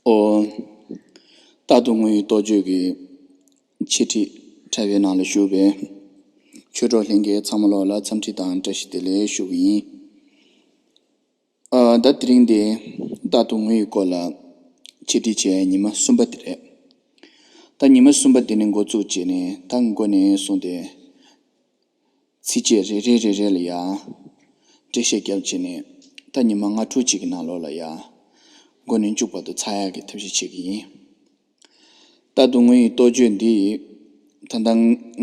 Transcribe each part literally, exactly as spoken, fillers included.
ཨོ། རྟག་ཏུ་ངུ་བའི་རྟོགས་བརྗོད་ཀྱི་འཆད་ཁྲིད་དྲ་བའི་ནང་ལ་ཞུགས་པའི་ཆོས་གྲོགས་ལྷན་རྒྱས་ཚང་མ་ལོག་ལ་འཚམས་འདྲི་དང་བཀྲ་ཤིས་བདེ་ལེགས་ཞུ་གི་ཡིན། ཨ། ད་དེ་རིང་འདི་རྟག་ཏུ་ངུ་ཡི་སྐོར་ལ་འཆད་ཁྲིད་བྱས་ཉི་མ་གསུམ་པ་དེ་རེད། ད་ཉི་མ་གསུམ་པ་འདི་ནས་འགོ་བཙུགས་བྱས་ནས་ད་མགོ་ནས་བཟུང་སྟེ། ཚིགས་བཅད་རེ་རེ་རེ་རེ་ལ་ཡ། འགྲེལ་བཤད་བརྒྱབ་བྱས་ནས་ད་ཉི་མ་ལྔ་དྲུག་ཅིག་གི་ནང་ལོགས་ལ་ཡ། མགོ་ནས་མཇུག་བར་དུ་ཚར་ཡག་གི་ཐབས་ཤེས་བྱེད་ཀྱི་ཡིན། རྟག་ཏུ་ངུ་ཡི་རྟོགས་བརྗོད་འདི། ད་ལྟ་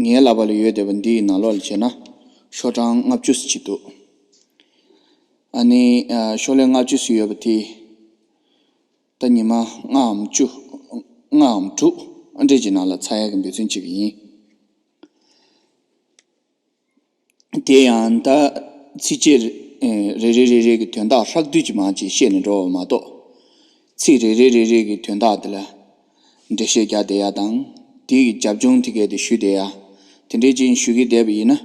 ངའི་ལག་པ་ལ་ཡོད་བསྡད་པ་འདི་ཡི་ནང་ལོགས་ལ་བྱས་ན། ཤོག་གྲངས་ལྔ་བཅུ་ཙམ་ཅིག་འདུག་ཨ་ནི། ཨ། ཤོག་ལྷེ་ལྔ་བཅུ་ཙམ་ཡོད་པ་དེ། ད་ཉི་མ་ལྔའམ་བཅུ། ལྔའམ་དྲུག་ཨ་འདྲས་ཀྱི་ནང་ལ་ཚར་ཡག་གི་འབད་བརྩོན་བྱེད་ཀྱི་ཡིན། དེ་ཡང་ད་ཚིགས་བཅད་རེ་རེ་རེ་རེ་གི་དོན་དག་ཧྲག་བསྡུས་ཀྱི་མང་ཅིག་བཤད་ནས་འགྲོ་བ་མ་གཏོགས། ཚིག་རེ་རེ་རེ་རེ་གི་དོན་དག་དེ་ལ་འགྲེལ་བཤད་རྒྱག་བསྡད་ཡ་དང་། དེ་གི་རྒྱབ་ལྗོངས་དེ་གས་དེ་ཞུ་བསྡད་ཡ། དེ་འདྲས་ཅིག་ཞུ་གི་བསྡད་པ་ཡིན་ན།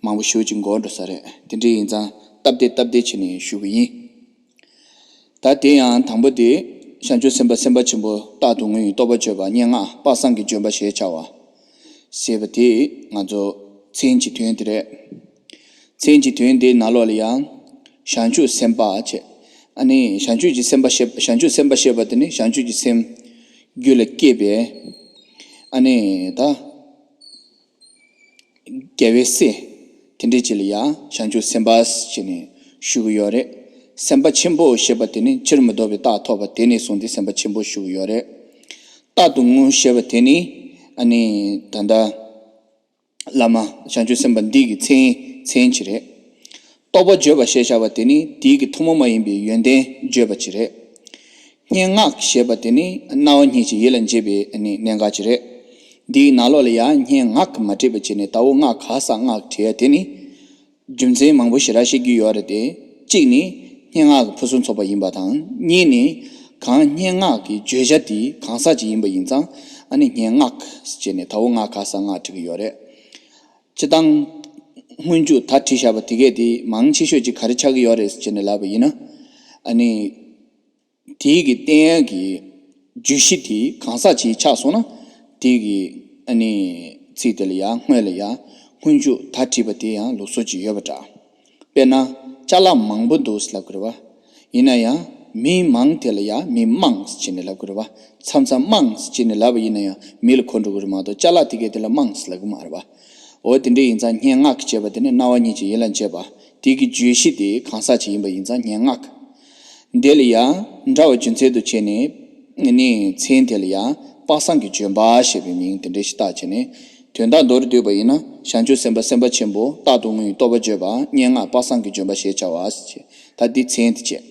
མང་པོ་ཞེ་པོ་ཅིག་འགོར་འགྲོ་ས་རེད། དེ་འདྲས་ཡིན་ཙང་སྟབས་བདེ་སྟབས་བདེ་བྱས་ནས་ཞུ་གི་ཡིན། ད་དེ་ཡང་དང་པོ་དེ། བྱང་ཆུབ་སེམས་དཔའ་སེམས་དཔའ་ཆེན་པོ་རྟག་ཏུ་ངུ་ཡི་རྟོགས་པ་བརྗོད་པ་སྙན་ངག་དཔག་བསམ་གྱི་ལྗོན་པ་ཞེས་བྱ་བ། ཞེས་པ་དེ་ང་ཚོ་མཚན་གྱི་དོན་དེ་རེད། མཚན་གྱི་དོན་དེའི་ནང་ལོགས་ལ་ཡང་། བྱང་ཆུབ་སེམས་དཔའ་བྱས། ཨ་ནི་བྱང་ཆུབ་ཀྱི་སེམས་དཔའ་ཞེས། བྱང་ཆུབ་སེམས་དཔའ་ཞེས་པ་དེ་ནི་བྱང་ཆུབ་ཀྱི་སེམས། རྒྱུད་ལ་སྐྱེས་པའི། ཨ་ནི་ད། རྒྱལ་བའི་སྲས། དེ་འདྲས་ཅིག་ལ་ཡང་བྱང་ཆུབ་སེམས་དཔའ་ཞེས་ནས་ཞུ་གི་ཡོད་རེད། སེམས་དཔའ་ཆེན་པོ་ཞེས་པ་དེ་ནི་ཕྱིར་མི་ལྡོག་པའི་རྟགས་ཐོབ་པ་དེ་ནས་བཟུང་སྟེ་སེམས་དཔའ་ཆེན་པོ་ཞུ་གི་ཡོད་རེད། རྟག་ཏུ་ངུ་ཞེས་པ་དེ་ནི། ཨ་ནི་ད་ལྟ། བླ་མ་བྱང་ཆུབ་སེམས་དཔའ་འདི་གི་མཚན། མཚན་ཅིག་རེད། རྟོགས་པ་བརྗོད་པ་ཞེས་བྱ་བ་དེ་ནི་དེའི་གི་ཐུན་མོང་མ་ཡིན་པའི་ཡོན་ཏན་བརྗོད་པ་ཅིག་རེད། སྙན་ངག་ཞེས་པ་དེ་ནི་རྣ་བ་སྙན་ཅིང་ཡིད་ལ་འཇེབས་པའི་ནི་གནད་འགག་ཅིག་རེད། འདིའི་ནང་ལོགས་ལ་ཡང་སྙན་ངག་མ་བྲིས་པ་བྱས་ནས་ཟླ་བོ་སྔགས་ག་ས་སྔགས་བྲིས་ཡ་དེ་ནི། རྒྱུ་མཚན་མང་པོ་ཞེ་དྲག་བཤད་རྒྱུ་ཡོད་རེད་དེ། གཅིག་ནི་སྙན་ངག་གི་ཕུན་སུམ་ཚོགས་པ་ཡིན་པ་དང་། གཉིས་ནི་གང་སྙན་ངག་གི་བརྗོད་བྱ་དེ་གང་ཟག་ཅིག་ཡིན་པ་ཡིན་ཙང་། ཨ་ནི་སྙན་ངག་ཅེས་ནས་ཟླ་བོ་སྔགས་ག་ས་སྔགས་བྲིས་ཀྱི་ཡོད་རེད། སྤྱིར་བཏང་། སྔོན་འཇུག་ད་བྲིས་བཞག་པ་དེ་གས་དེ་མང་ཆེ་ཤོས་ཀྱིས་ག་རེ་ཆགས་ཀྱི་ཡོད་རེད་ཅེས་ནས་ལབ་པ་ཡིན་ན། ཨ་ནི། དེའི་གི་བསྟན་ཡག་གི་བརྗོད་གཞི་དེ་གང་ཟག་ཅིག་ཆགས་སོང་ན། དེའི་གི་ཨ་ནི་ཚིག་དེ་ལ་ཡང་སྔོན་ལ་ཡང་སྔོན་འཇུག་ད་བྲིས་པ་དེ་ཡང་ལུགས་སྲོལ་ཅིག་ཡོད་པ་འདྲ། དཔེར་ན་ཅ་ལག་མང་པོ་འདུག་ཟེར་ལབ་དགོས་རེད་བ། ཡིན་ན་ཡང་མི་མང་དེ་ལ་ཡང་མི་དམངས་ཟེར་ནས་ལབ་དགོས་རེད་བ། མཚམས་མཚམས་དམངས་ཟེར་ནས་ལབ་པ་ཡིན་ན་ཡང་མི་ལ་གོ་འགྲོ་གི་རེད་མ་གཏོགས་ཅ་ལག་དེ་གས་དེ་ལ་དམངས་ཟེར་ལབ་གི་མ་རེད་བ། འོ་དེ་འདྲ་ཡིན་ཙང་སྙན་ངག་ཅེས་པ་དེ་ནི་རྣ་བ་སྙན་ཅིང་ཡིད་ལ་འཇེབས་པ། དེ་གི་བརྗོད་གཞི་དེ་གང་ཟག་ཅིག་ཡིན་པ་ཡིན་ཙང་སྙན་ངག་དེ་ལ་ཡང་འདྲ་བ་རྒྱུ་མཚན་དུ་བྱས་ནས། ནི་མཚན་དེ་ལ་ཡང་དཔག་བསམ་གྱི་ལྗོན་པ་ཞེས་པའི་མིང་དེ་འདྲ་ཞིག་བཏགས་བྱས་ནས། དོན་དག་མདོར་བསྡུས་པ་ཡིན་ན་བྱང་ཆུབ་སེམས་དཔའ་སེམས་དཔའ་ཆེན་པོ་རྟག་ཏུ་ངུ་ཡི་རྟོགས་པ་བརྗོད་པ་སྙན་ངག་དཔག་བསམ་གྱི་ལྗོན་པ་ཞེས་བྱ་བ་ཞེས། ད་འདི་མཚན་དེ་བྱས།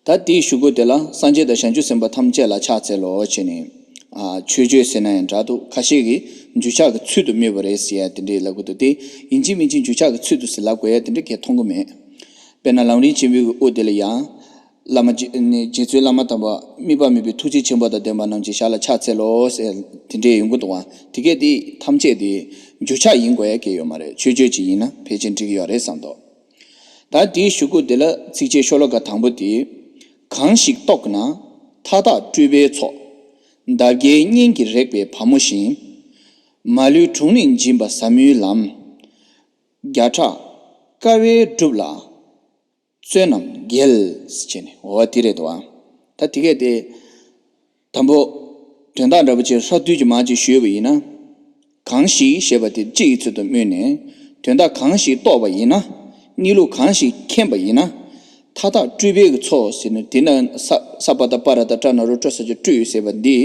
ད་དེའི་གཞུག་གུ་དེ་ལ་སངས་རྒྱས་དང་བྱང་ཆུབ་སེམས་དཔའ་ཐམས་ཅད་ལ་ཕྱག་འཚལ་ལོ་ཞེས་ནས། ཨ། མཆོད་བརྗོད་ཟེར་ན་ཡང་འདྲ་འདུག་ཁ་ཤས་ཀྱིས་འགྱུར་ཕྱག་གི་ཚུལ་དུ་སྨོས་པ་རེད་ཟེར་ཡ་དེ་འདྲས་ལབ་གི་འདུག་དེ་ཡིན་གཅིག་མིན་གཅིག་འགྱུར་ཕྱག་གི་ཚུལ་དུ་ཟེར་ལབ་དགོས་ཡ་དེ་འདྲ་གས་མཐོང་གི་མེད། དཔེར་ན་ལམ་རིམ་ཆེན་པོའི་དབུ་དེ་ལ་ཡང་། བླ་མ་རྗེ་ནི་རྗེ་བཙུན་བླ་མ་དམ་པ་དམིགས་པ་མེད་པའི་ཐུགས་རྗེ་ཆེན་པོ་དང་ལྡན་པ་རྣམས་ཀྱི་ཞབས་ལ་ཕྱག་འཚལ་ལོ་ཟེར་དེ་འདྲས་ཡོང་གི་འདུག་བ། དེ་གས་དེ་ཐམས་ཅད་དེ་འགྱུར་ཕྱག་ཡིན་དགོས་ཡ་གས་ཡོད་མ་རེད། མཆོད་བརྗོད་ཅིག་ཡིན་ན་ཕལ་ཆེར་འགྲིག་གི་ཡོད་རེད་བསམ་འདུག་ད་དེའི་གཞུག་གུ་དེ་ལ་ཚིགས་བཅད་ཤོ་ལོ་ཀ་དང་པོ་དེ། གང་ཞིག་རྟོགས་ན་མཐའ་དག་སྤྲུལ་པའི་ཚོགས། འདབ་བརྒྱའི་སྙན་གྱིས་རེག་པའི་བ་མོ་བཞིན། མ་ལུས་དྲུང་ནས་འབྱིན་པ་ཟབ་མོའི་ལམ། བརྒྱ་ཕྲག་དཀའ་བས་བསྒྲུབས་ལ་བརྩོན་རྣམས་རྒྱལ། ཅེས་ནས་འོ་དེ་རེད་དོ། ད་དེ་གས་དེ། དང་པོ། དོན་དག་འདྲ་པོ་ཅིག་ཧྲག་བསྡུས་ཀྱི་མང་ཅིག་ཞུས་པ་ཡིན་ན། གང་ཞིག་ཞེས་པ་དེ་སྤྱི་ཡི་ཚུལ་དུ་སྨོས་ནས། དོན་དག་གང་ཞིག་རྟོགས་པ་ཡིན་ན། གནས་ལུགས་གང་ཞིག་མཁྱེན་པ་ཡིན་ན། མཐའ་དག་སྤྲུལ་པའི་གི་ཚོགས་ཟེར་ནས་དེ་ན་ས་ས་པ་ད་པ་ར་ད་ཏྲ་ན་རོ་ཏྲ་ས་ཅོ་སྤྲུལ་ཟེར་བ་འདི།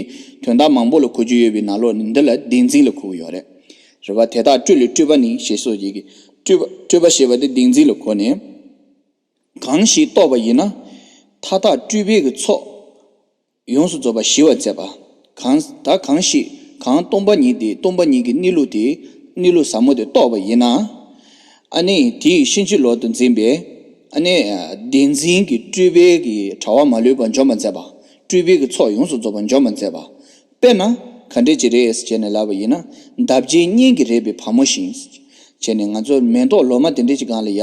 དོན་དག་མང་པོ་ལ་གོ་རྒྱུ་ཡོད་པའི་ནང་ལོགས་ནས་འདི་ལ་བདེན་འཛིན་ལ་གོ་གི་ཡོད་རེད། རེད་བ། དེ་དག་སྤྲུལ་ལས་སྤྲུལ་པ་ནི་ཞེས་སོགས་ཀྱི་སྤྲུལ་པ་སྤྲུལ་པ་ཞེས་པ་དེ་བདེན་འཛིན་ལ་གོ་ནས། གང་ཞིག་རྟོགས་པ་ཡིན་ན། མཐའ་དག་སྤྲུལ་པའི་གི་ཚོགས་ཡོངས་སུ་རྫོགས་པ་ཞི་བར་མཛད་པ། གང་ད་གང་ཞིག་གང་སྟོང་པ་ཉིད་དེ་སྟོང་པ་ཉིད་ཀྱི་གནས་ལུགས་དེ་གནས་ལུགས་ཟབ་མོ་དེ་རྟོགས་པ་ཡིན་ན། ཨ་ནི་དེའི་ཕྱིན་ཅི་ལོག་ཏུ་འཛིན་པའི་ཨ་ནི་བདེན་འཛིན་གྱི་སྤྲུལ་པའི་གི་དྲ་བ་མ་ལུས་པ་འཇོམས་པར་མཛད་པ། སྤྲུལ་པའི་གི་ཚོགས་ཡོངས་སུ་རྫོགས་པ་འཇོམས་པར་མཛད་པ། དཔེར་ན་ག་འདྲས་ཅིག་རེད་ཅེས་ནས་ལབ་པ་ཡིན་ན། འདབ་བརྒྱའི་སྙན་གྱིས་རེག་པའི་བ་མོ་བཞིན། བྱས་ནས་ང་ཚོ་མེ་ཏོག་ལོ་མ་དེ་འདྲས་ཅིག་སྒང་ལ་ཡ།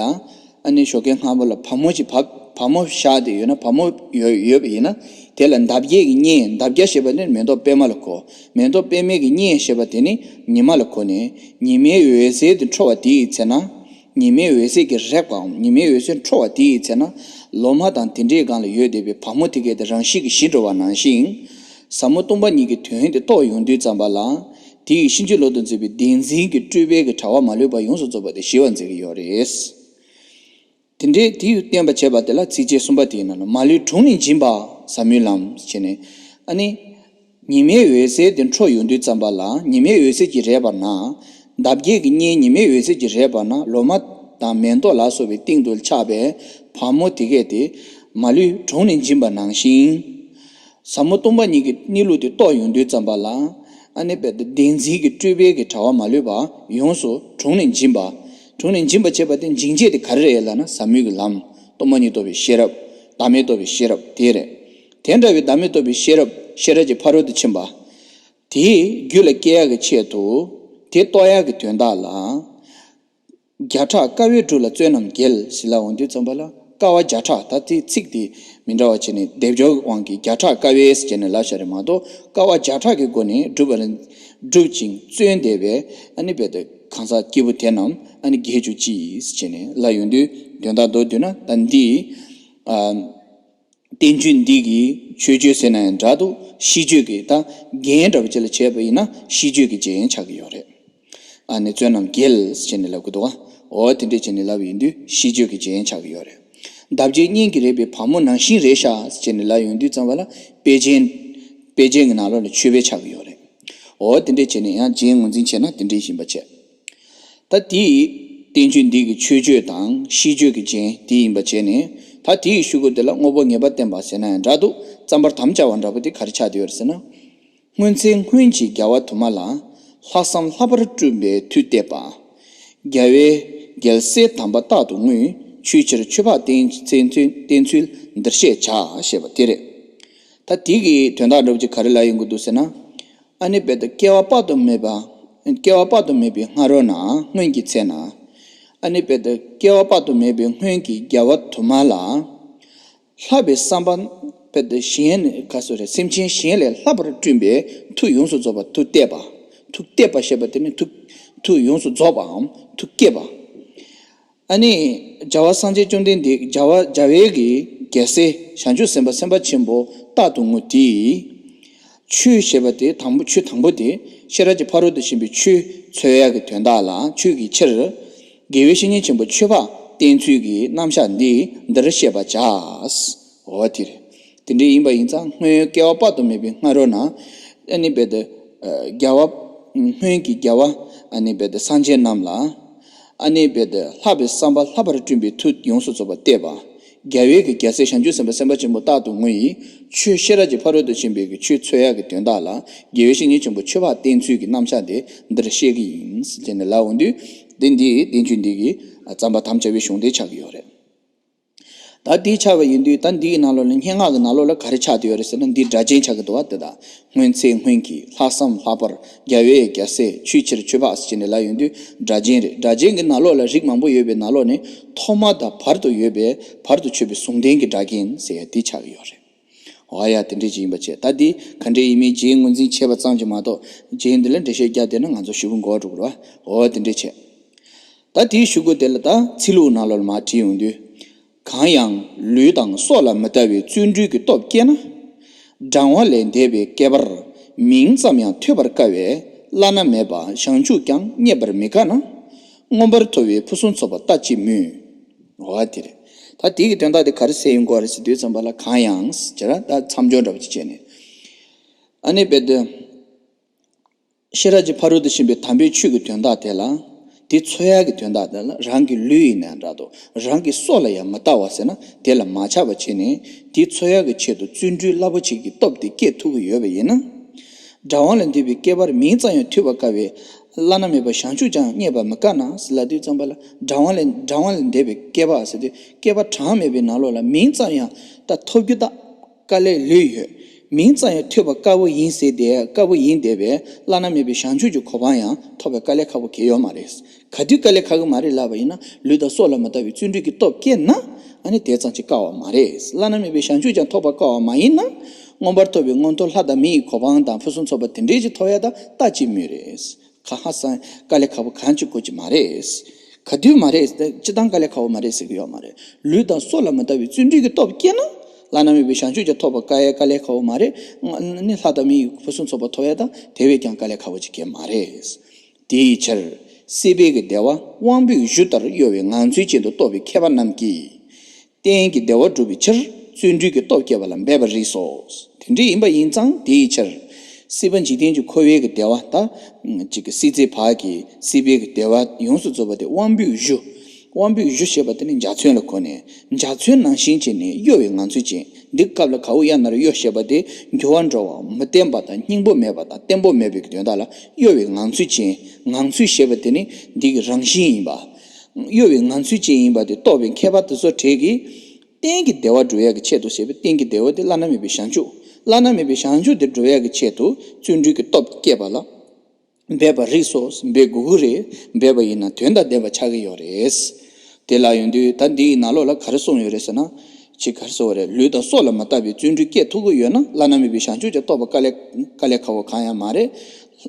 ཨ་ནི་ཞོགས་ཀའི་སྔ་པོ་ལ་བ་མོ་ཅིག་བབས་ བ་མོ་བཞག་སྟེ་ཡོད་ན། བ་མོ་ཡོད་ཡོད་པ་ཡིན་ན། དེ་ལ་འདབ་བརྒྱད་ཀྱི་གཉེན། འདབ་བརྒྱད་ཞེས་པ་ནི་མེ་ཏོག་པད་མ་ལ་གོ། མེ་ཏོག་པད་མའི་གི་གཉེན་ཞེས་པ་དེ་ནི་ཉི་མ་ལ་གོ་ནས། ཉི་མའི་འོད་ཟེར་དེ་འཕྲོ་བ་དེའི་ཚེ་ན། ཉི་མའི་འོད་ཟེར་གྱི་རེག་པའམ་ཉི་མའི་འོད་ཟེར་འཕྲོ་བ་དེའི་ཚེ་ན། ལོ་མ་དང་དེ་འདྲའི་སྒང་ལ་ཡོད་བསྡད་པའི་བ་མོ་དེ་གས་དེ་རང་བཞིན་གྱིས་ཞི་འགྲོ་བ་ནང་བཞིན། ཟབ་མོ་སྟོང་པ་ཉིད་ཀྱི་དོན་དེ་རྟོགས་ཡོང་དུས་ཙམ་པ་ལ། དེ་ཡི་གཤིན་རྗེ་གློ་དང་མཛེས་པའི་བདེན་འཛིན་གྱི་སྤྲུལ་པའི་གི་དྲ་བ་མ་ལུས་པ་ཡོངས་སུ་རྫོགས་པ་དེ་ཞི་བར་མཛད་ཀྱི་ཡོད་རེད། དེ་འདྲའི་དེ་ཡི་བསྟན་པ་བྱས་པ་དེ་ལ་ཚིགས་བཅད་གསུམ་པ་དེའི་ནང་ལ། མ་ལུས་དྲུང་ནས་འབྱིན་པ་ཟབ་མོའི་ལམ་ཞེས་ནས། ཨ་ནི། ཉི་མའི་འོད་ཟེར་དེ་འཕྲོ་ཡོང་དུས་ཙམ་པ་ལ། ཉི་མའི་འོད་ཟེར་གྱིས་རེག་པ་ན། འདབ་བརྒྱད་ཀྱི་གཉེན་ཉི་མའི་འོད་ཟེར་གྱིས་རེག་པ་ན། ལོ་མ་དང་མེ་ཏོག་ལ་སོགས་པའི་སྟེང་དུ་ཆགས་པའི་བ་མོ་དེ་གས་དེ། མ་ལུས་དྲུང་ནས་འབྱིན་པ་ནང་བཞིན། ཟབ་མོ་སྟོང་པ་ཉིད་ཀྱི་གནས་ལུགས་དེ་རྟོགས་ཡོང་དུས་ཙམ་པ་ལ། ཨ་ནི་རྦད་དེ་བདེན་འཛིན་གྱི་སྤྲུལ་པའི་གི་དྲ་བ་མ་ལུས་པ་ཡོངས་སུ་དྲུང་ནས་འབྱིན་པ། དྲུང་ནས་འབྱིན་པ་བྱེད་པ་དེ་འབྱིན་བྱེད་དེ་ག་རེ་རེད་ལབ་ན། ཟབ་མོའི་གི་ལམ། སྟོང་པ་ཉིད་རྟོགས་པའི་ཤེས་རབ། བདག་མེད་རྟོགས་པའི་ཤེས་རབ་དེ་རེད། དེ་འདྲ་བའི་བདག་མེད་རྟོགས་པའི་ཤེས་རབ་ཤེས་རབ་ཀྱི་ཕ་རོལ་ཏུ་ཕྱིན་པ། དེ་རྒྱུད་ལ་སྐྱེ་ཡག་གི་ཆེད་དུ། དེ་རྟོགས་ཡག་གི་དོན་དག་ལ། བརྒྱ་ཕྲག་དཀའ་བས་བསྒྲུབས་ལ་བརྩོན་རྣམས་རྒྱལ། ཟེར་ལབ་འོང་དུས་ཙམ་པ་ལ། དཀའ་བ་བརྒྱ་ཕྲག་ད་ལྟའི་ཚིག་དེ་མི་འདྲ་བ་བྱས་ནས་སྡེབ་སྦྱོར་གྱི་དབང་གིས་བརྒྱ་ཕྲག་དཀའ་བས་ཟེར་ནས་ལབ་བཞག་རེད་མ་གཏོགས། དཀའ་བ་བརྒྱ་ཕྲག་གི་སྒོ་ནས་བསྒྲུབ་པར་བསྒྲུབ་ཅིང་བརྩོན་བསྡད་པའི། ཨ་ནི་རྦད་དེ་གང་ཟག་སྐྱེས་བུ་དེ་རྣམས་ཨ་ནི་རྒྱལ་གྱུར་ཅིག་ཟེར་ནས་ལབ་ཡོང་དུས། དོན་དག་མདོར་བསྡུས་ན་ད་འདི། ཨ། བསྟན་བཅོས་འདི་གི་མཆོད་བརྗོད་ཟེར་ན་ཡང་འདྲ་འདུག། ཤིས་བརྗོད་ཀྱི་ད་རྒྱན་འདྲ་པོ་ཅིག་ལ་བྱས་པ་ཡིན་ན་ཤིས་བརྗོད་ཀྱི་རྒྱན་ཆགས་ཀྱི་ཡོད་རེད། ཨ་ནི་བརྩོན་རྣམས་རྒྱལ་ཟེར་ནས་ལབ་ཀྱི་འདུག་ག། འོ་དེ་འདྲས་བྱས་ནས་ལབ་ཡོང་དུས་ཤིས་བརྗོད་ཀྱི་རྒྱན་ཆགས་ཀྱི་ཡོད་རེད། འདབ་བརྒྱད་གཉེན་གྱིས་རེག་པའི་བ་མོ་ནང་བཞིན་རེད་ཤག་ཟེར་ནས་ལབ་ཡོང་དུས་ཙམ་པ་ལ། དཔེ་རྒྱན། དཔེ་རྒྱན་གྱི་ནང་ལོགས་ལ་མཆོད་པའི་ཆགས་ཀྱི་ཡོད་རེད། འོ་དེ་འདྲས་བྱས་ནས་ཡང་རྒྱན་ངོས་འཛིན་བྱས་ན་དེ་འདྲས་ཡིན་པ་བྱས། ད་དེ་ཡི་བསྟན་བཅོས་འདི་གི་མཆོད་བརྗོད་དང་ཤིས་བརྗོད་ཀྱི་རྒྱན་དེ་ཡིན་པ་བྱས་ནས། ད་དེ་ཡི་གཞུག་གུ་དེ་ལ་དངོས་པོ་ངེས་པ་བསྟན་པ་ཟེར་ན་ཡང་འདྲ་འདུག། རྩོམ་པར་དམ་བཅའ་བ་འདྲ་པོ་དེ་ག་རེ་ཆགས་བསྡད་ཡོད་རེད་ཟེར་ན། སྔོན་ཚེ་སྔོན་གྱི་རྒྱལ་བ་དུ་མ་ལ། ལྷག་བསམ་ལྷག་པར་བསྐྲུན་པའི་མཐུ་གཏད་པ། རྒྱལ་བའི་རྒྱལ་སྲས་དམ་པ་རྟག་ཏུ་བསྔོས། ཆོས་ཕྱིར་ཆོས་འཕགས་བསྟེན་བསྟེན་ཚུལ་བསྟེན་ཚུལ་འདིར་བཤད་བྱ། ཞེས་པ་དེ་རེད། ད་དེ་གི་དོན་དག་འདྲ་པོ་ཅིག་ག་རེ་ལབ་ཡོང་གི་འདུག་ཟེར་ན། ཨ་ནི་རྦད་དེ་སྐྱེ་བ་དཔག་ཏུ་མེད་པ། སྐྱེ་བ་དཔག་ཏུ་མེད་པའི་སྔ་རོལ་ན། སྔོན་གྱི་ཚེ་ན། ཨ་ནི་རྦད་དེ་སྐྱེ་བ་དཔག་ཏུ་མེད་པའི་སྔོན་གྱི་རྒྱལ་བ་དུ་མ་ལ། ལྷག་པའི་བསམ་པ། རྦད་དེ་གཞན་ག་སོ་རེད། སེམས་ཅན་གཞན་ལས་ལྷག་པར་བསྐྲུན་པའི་མཐུ་ཡོངས་སུ་རྫོགས་པ། མཐུ་གཏད་པ། མཐུ་གཏད་པ་ཞེས་པ་དེ་ནི་མཐུ། མཐུ་ཡོངས་སུ་རྫོགས་པའམ་མཐུ་གཏད་པ། ཨ་ནི། རྒྱལ་བ་སངས་རྒྱས་བཅོམ་ལྡན་འདས། རྒྱལ་བ་རྒྱལ་བའི་གི་རྒྱལ་སྲས་བྱང་ཆུབ་སེམས་དཔའ་སེམས་དཔའ་ཆེན་པོ་རྟག་ཏུ་བསྔོ་དེས། ཆོས་ཞེས་པ་དེ་དང་པོ། ཆོས་དང་པོ་དེ་ཤེས་རབ་ཀྱི་ཕ་རོལ་ཏུ་ཕྱིན་པའི་ཆོས་འཚོལ་ཡག་གི་དོན་དག་ལ། ཆོས་ཀྱི་ཕྱིར། དགེ་བའི་བཤེས་གཉེན་ཆེན་པོ་ཆོས་འཕགས་བསྟེན་ཚུལ་གྱི་རྣམ་གཞག་འདི་འདིར་བཤད་པར་བྱ། འོ་དེ་རེད། དེ་འདྲ་ཡིན་པ་ཡིན་ཙང་སྔོན་སྐྱེ་བ་དཔག་ཏུ་མེད་པའི་སྔ་རོལ་ན། ཨ་ནི་རྦད་དེ། རྒྱལ་བ། སྔོན་གྱི་རྒྱལ་བ། ཨ་ནི་རྦད་དེ་སངས་རྒྱས་རྣམས་ལ། ཨ་ནི་རྦད་དེ་ལྷག་པའི་བསམ་པ་ལྷག་པར་བསྐྲུན་པའི་མཐུ་ཡོངས་སུ་རྫོགས་པ་གཏད་པ། རྒྱལ་བའི་གི་རྒྱལ་སྲས་བྱང་ཆུབ་སེམས་དཔའ་སེམས་དཔའ་ཆེན་པོ་རྟག་ཏུ་བསྔོ་ཡི། ཆོས་ཤེས་རབ་ཀྱི་ཕ་རོལ་ཏུ་ཕྱིན་པའི་གི་ཆོས་འཚོལ་ཡག་གི་དོན་དག་ལ། དགེ་བའི་བཤེས་གཉེན་ཆེན་པོ་ཆོས་འཕགས་བསྟེན་ཚུལ་གྱི་རྣམ་གཞག་དེ་འདིར་བཤད་ཀྱི་ཡིན་ཟེར་ནས་ལབ་འོང་དུས། དེ་འདི་བསྟན་བཅོས་འདི་གི་རྩོམ་པར་དམ་བཅའ་བའི་གཞུང་དེ་ཆགས་ཀྱི་ཡོད་རེད། ད་འདི་ཆགས་པ་ཡིན་དུས། ད་འདིའི་ནང་ལོགས་ལ། སྙན་ངག་གི་ནང་ལོགས་ལ་ག་རེ་ཆགས་བསྡད་ཡོད་རེད་ཟེར་ན། འདི་སྒྲ་གཅན་ཆགས་ཀྱི་འདུག་བ། དེ་དག་སྔོན་ཚེ་སྔོན་གྱི། ལྷག་བསམ་ལྷག་པར། རྒྱལ་བའི་རྒྱལ་སྲས། ཆོས་ཕྱིར་ཆོས་འཕགས་ཟེར་ནས་ལབ་ཡོང་དུས། སྒྲ་གཅན་རེད། སྒྲ་གཅན་གྱི་ནང་ལོགས་ལ་རིགས་མང་པོ་ཡོད་པའི་ནང་ལོགས་ནས་ཐོག་མ་དང་བར་དུ་ཡོད་པའི། བར་དུ་ཆོད་པའི་ཟུང་ལྡན་གྱི་སྒྲ་གཅན་ཟེར་ཡ་འདི་ཆགས་ཀྱི་ཡོད་རེད། འོ་ཡ། དེ་འདྲ་ཅིག་ཡིན་པ་བྱས། ད་འདི་ག་འདྲ་ཡིན་མིན་རྒྱན་ངོས་འཛིན་བྱས་པ་ཙམ་གྱིས་མ་གཏོགས། རྒྱན་འདི་ལ་འགྲེལ་བཤད་རྒྱག་བསྡད་ན་ང་ཚོ་ཞེ་པོ་འགོར་འགྲོ་གི་རེད་བ། འོ་དེ་འདྲ་བྱས། ད་དེའི་གཞུག་གུ་དེ་ལ་ད་ཚིག་ལྷུག་ནང་ལོགས་ལ་མར་བྲིས་ཡོང་དུས། གང་ཡང་ལུས་དང་སྲོག་ལ་མི་ལྟ་བའི་བརྩོན་འགྲུས་ཀྱི་སྟོབས་སྐྱེས་ན། བགྲང་བ་ལས་འདས་པའི་བསྐལ་པར་མིང་ཙམ་ཡང་ཐོས་པར་དཀའ་བའི་བླ་ན་མེད་པ་བྱང་ཆུབ་ཀྱང་རྙེད་པར་མི་དཀའ་ན། མངོན་པར་མཐོ་བའི་ཕུན་སུམ་ཚོགས་པ་ལྟ་ཅི་སྨོས། འོ་དེ་རེད། ད་དེ་གི་དོན་དག་དེ་ག་རེ་ཟེར་ཡོང་གི་ཡོད་རེད་ཟེར་དུས་ཙམ་པ་ལ། གང་ཡང་ཟེར་ད་མཚམས་སྦྱོར་འདྲ་པོ་ཅིག་བྱས་ནས། ཨ་ནི་རྦད་དེ། ཤེས་རབ་ཀྱི་ཕ་རོལ་ཏུ་ཕྱིན་པའི་དམ་པའི་ཆོས་ཀྱི་དོན་དག་དེ་ལ། དེ་འཚོལ་ཡག་གི་དོན་དག་དེ་ལ། རང་གི་ལུས་ཡིན་ན་འདྲ་འདུག། རང་གི་སྲོག་ལ་ཡང་མི་ལྟ་བ་ཟེར་ན། དེ་ལ་མ་ཆགས་པ་བྱས་ནས། དེ་འཚོལ་ཡག་གི་ཆེད་དུ་བརྩོན་འགྲུས་རླབས་པོ་ཆེ་གི་སྟོབས་དེ་སྐྱེད་ཐུབ་ཀྱི་ཡོད་པ་ཡིན་ན། བགྲང་བ་ལས་འདས་པའི་བསྐལ་པར་མིང་ཙམ་ཡང་ཐོས་པར་དཀའ་བའི་བླ་ན་མེད་པ་བྱང་ཆུབ་ཀྱང་རྙེད་པར་མི་དཀའ་ན་ཟེར་ལབ་དུས་ཙམ་པ་ལ། བགྲང་བ་ལས། བགྲང་བ་ལས་འདས་པའི་བསྐལ་པ་ཟེར་དུས། བསྐལ་པ་གྲངས་མེད་པའི་ནང་ལོགས་ལ་མིང་ཙམ་ཡང་ད་ཐོབ་རྒྱུ་ད་དཀའ་ལས་ལོས་ཡོད། མིང་ཙམ་ཡང་ཐོས་པ་དཀའ་བོ་ཡིན་ཟེར་ཏེ། དཀའ་བོ་ཡིན་བསྡད་པའི་བླ་ན་མེད་པའི་བྱང་ཆུབ་ཀྱི་གོ་འཕང་ཡང་ཐོབ་པའི་དཀའ་ལས་ཁག་པོ་གང་ཡང་ཡོད་མ་རེད། ག་དུས་དཀའ་ལས་ཁག་གི་མ་རེད་ལབ་པ་ཡིན་ན། ལུས་དང་སྲོག་ལ་མི་ལྟ་བའི་བརྩོན་འགྲུས་ཀྱི་སྟོབས་སྐྱེས་ན། ཨ་ནི་དེ་ཙམ་གྱིས་དཀའ་བ་མ་རེད། བླ་ན་མེད་པའི་བྱང་ཆུབ་ཀྱང་ཐོབ་པར་དཀའ་བ་མ་ཡིན་ན། མངོན་པར་མཐོ་བའི་མངོན་མཐོ་ལྷ་དང་མི་ཡི་གོ་འཕང་དང་ཕུན་སུམ་ཚོགས་པ་དེ་འདྲའི་ཅིག་ཐོབ་ཡ་ད་ལྟ་ཅི་སྨོས་རེད། ཁ་ཧ་སང་དཀའ་ལས་ཁག་པོ་གང་ཅིག་དགོས་ཀྱི་མ་རེད། ག་དུས་མ་རེད། སྤྱིར་བཏང་དཀའ་ལས་ཁག་པོ་མ་རེད་ཟེར་གྱི་ཡོད་མ་རེད། ལུས་དང་སྲོག་ལ་མི་ལྟ་བའི་བརྩོན་འགྲུས་ཀྱི་སྟོབས་བསྐྱེད་ན། བླ་ན་མེད་པའི་བྱང་ཆུབ་ཀྱང་ཐོབ་པར་དཀའ་ཡ་དཀའ་ལས་ཁག་པོ་མ་རེད། ནི་ལྷ་དང་མི་ཡི་ཕུན་སུམ་ཚོགས་པ་ཐོབ་ཡ་ད་དེ་བས་ཀྱང་དཀའ་ལས་ཁག་པོ་ཅིག་གང་ཡང་མ་རེད། དེའི་ཕྱིར། སྲིད་པའི་གི་བདེ་བ་དབང་པོའི་གཞུ་ལྟར་གཡོ་བའི་ངང་ཚུལ་ཅན་དུ་རྟོགས་པའི་མཁས་པ་རྣམས་ཀྱིས། གཏན་གྱི་བདེ་བ་སྒྲུབ་པའི་ཕྱིར་བརྩོན་འགྲུས་ཀྱི་སྟོབས་བསྐྱེད་པ་ལ་འབད་པར་རིགས་སོ། དེ་འདྲ་ཡིན་པ་ཡིན་ཙང་དེའི་ཕྱིར། སྲིད་པ་འཇིག་རྟེན་གྱི་འཁོར་བའི་གི་བདེ་བ་ད། གཅིག་གི་སྲིད་རྩེ་བར་གྱི་སྲིད་པའི་གི་བདེ་བ་ཡོངས་སུ་རྫོགས་པ་དེ་དབང་པོའི་གཞུ། དབང་པོའི་གཞུ་ཞེས་པ་དེ་ནི་འཇའ་ཚོན་ལ་གོ་ནས་འཇའ་ཚོན་ནང་བཞིན་བྱས་ནས་གཡོ་བའི་ངང་ཚུལ་ཅན། འདི་སྐབས་ལ་གའུ་ཡ་ན་རོ་གཡོ་ཞེས་པ་དེ་འགྱུར་བ་འགྲོ་བ་མི་བརྟན་པ་དང་སྙིང་པོ་མེད་པ་དང་བརྟན་པོ་མེད་པའི་དོན་དག་ལ་གཡོ་བའི་ངང་ཚུལ་ཅན། ངང་ཚུལ་ཞེས་པ་དེ་ནི་འདི་གི་རང་བཞིན་ཡིན་པ། གཡོ་བའི་ངང་ཚུལ་ཅན་ཡིན་པ་དེ་རྟོགས་པའི་མཁས་པ་དེ་ཚོ་གྲས་ཀྱིས། གཏན་གྱི་བདེ་བ་སྒྲུབ་ཡག་གི་ཆེད་དུ་ཞེས་པའི་གཏན་གྱི་བདེ་བ་དེ་བླ་ན་མེད་པའི་བྱང་ཆུབ། བླ་ན་མེད་པའི་བྱང་ཆུབ་དེ་སྒྲུབ་ཡག་གི་ཆེད་དུ་བརྩོན་འགྲུས་ཀྱི་སྟོབས་བསྐྱེད་པ་ལ། འབད་པར་རིགས་སོ། འབད་དགོས་ཀྱི་རེད། འབད་པ་ཡིན་ན་དོན་དང་ལྡན་པ་ཆགས་ཀྱི་ཡོད་རེད། དེ་ལ་ཡོང་དུས་ད་འདིའི་ནང་ལོགས་ལ་ག་རེ་གསུངས་ཡོད་རེད་ཟེར་ན། ཅིག་ག་རེ་ཟེར་བ་རེད། ལུས་དང་སྲོག་ལ་མ་ལྟ་བའི་བརྩོན་འགྲུས་བསྐྱེད་ཐུབ་ཀྱི་ཡོད་ན་བླ་ན་མེད་པའི་བྱང་ཆུབ་ཀྱང་ཐོབ་པ་དཀའ་ལས་དཀའ་ལས་ཁག་པོ་གང་ཡང་མ་རེད།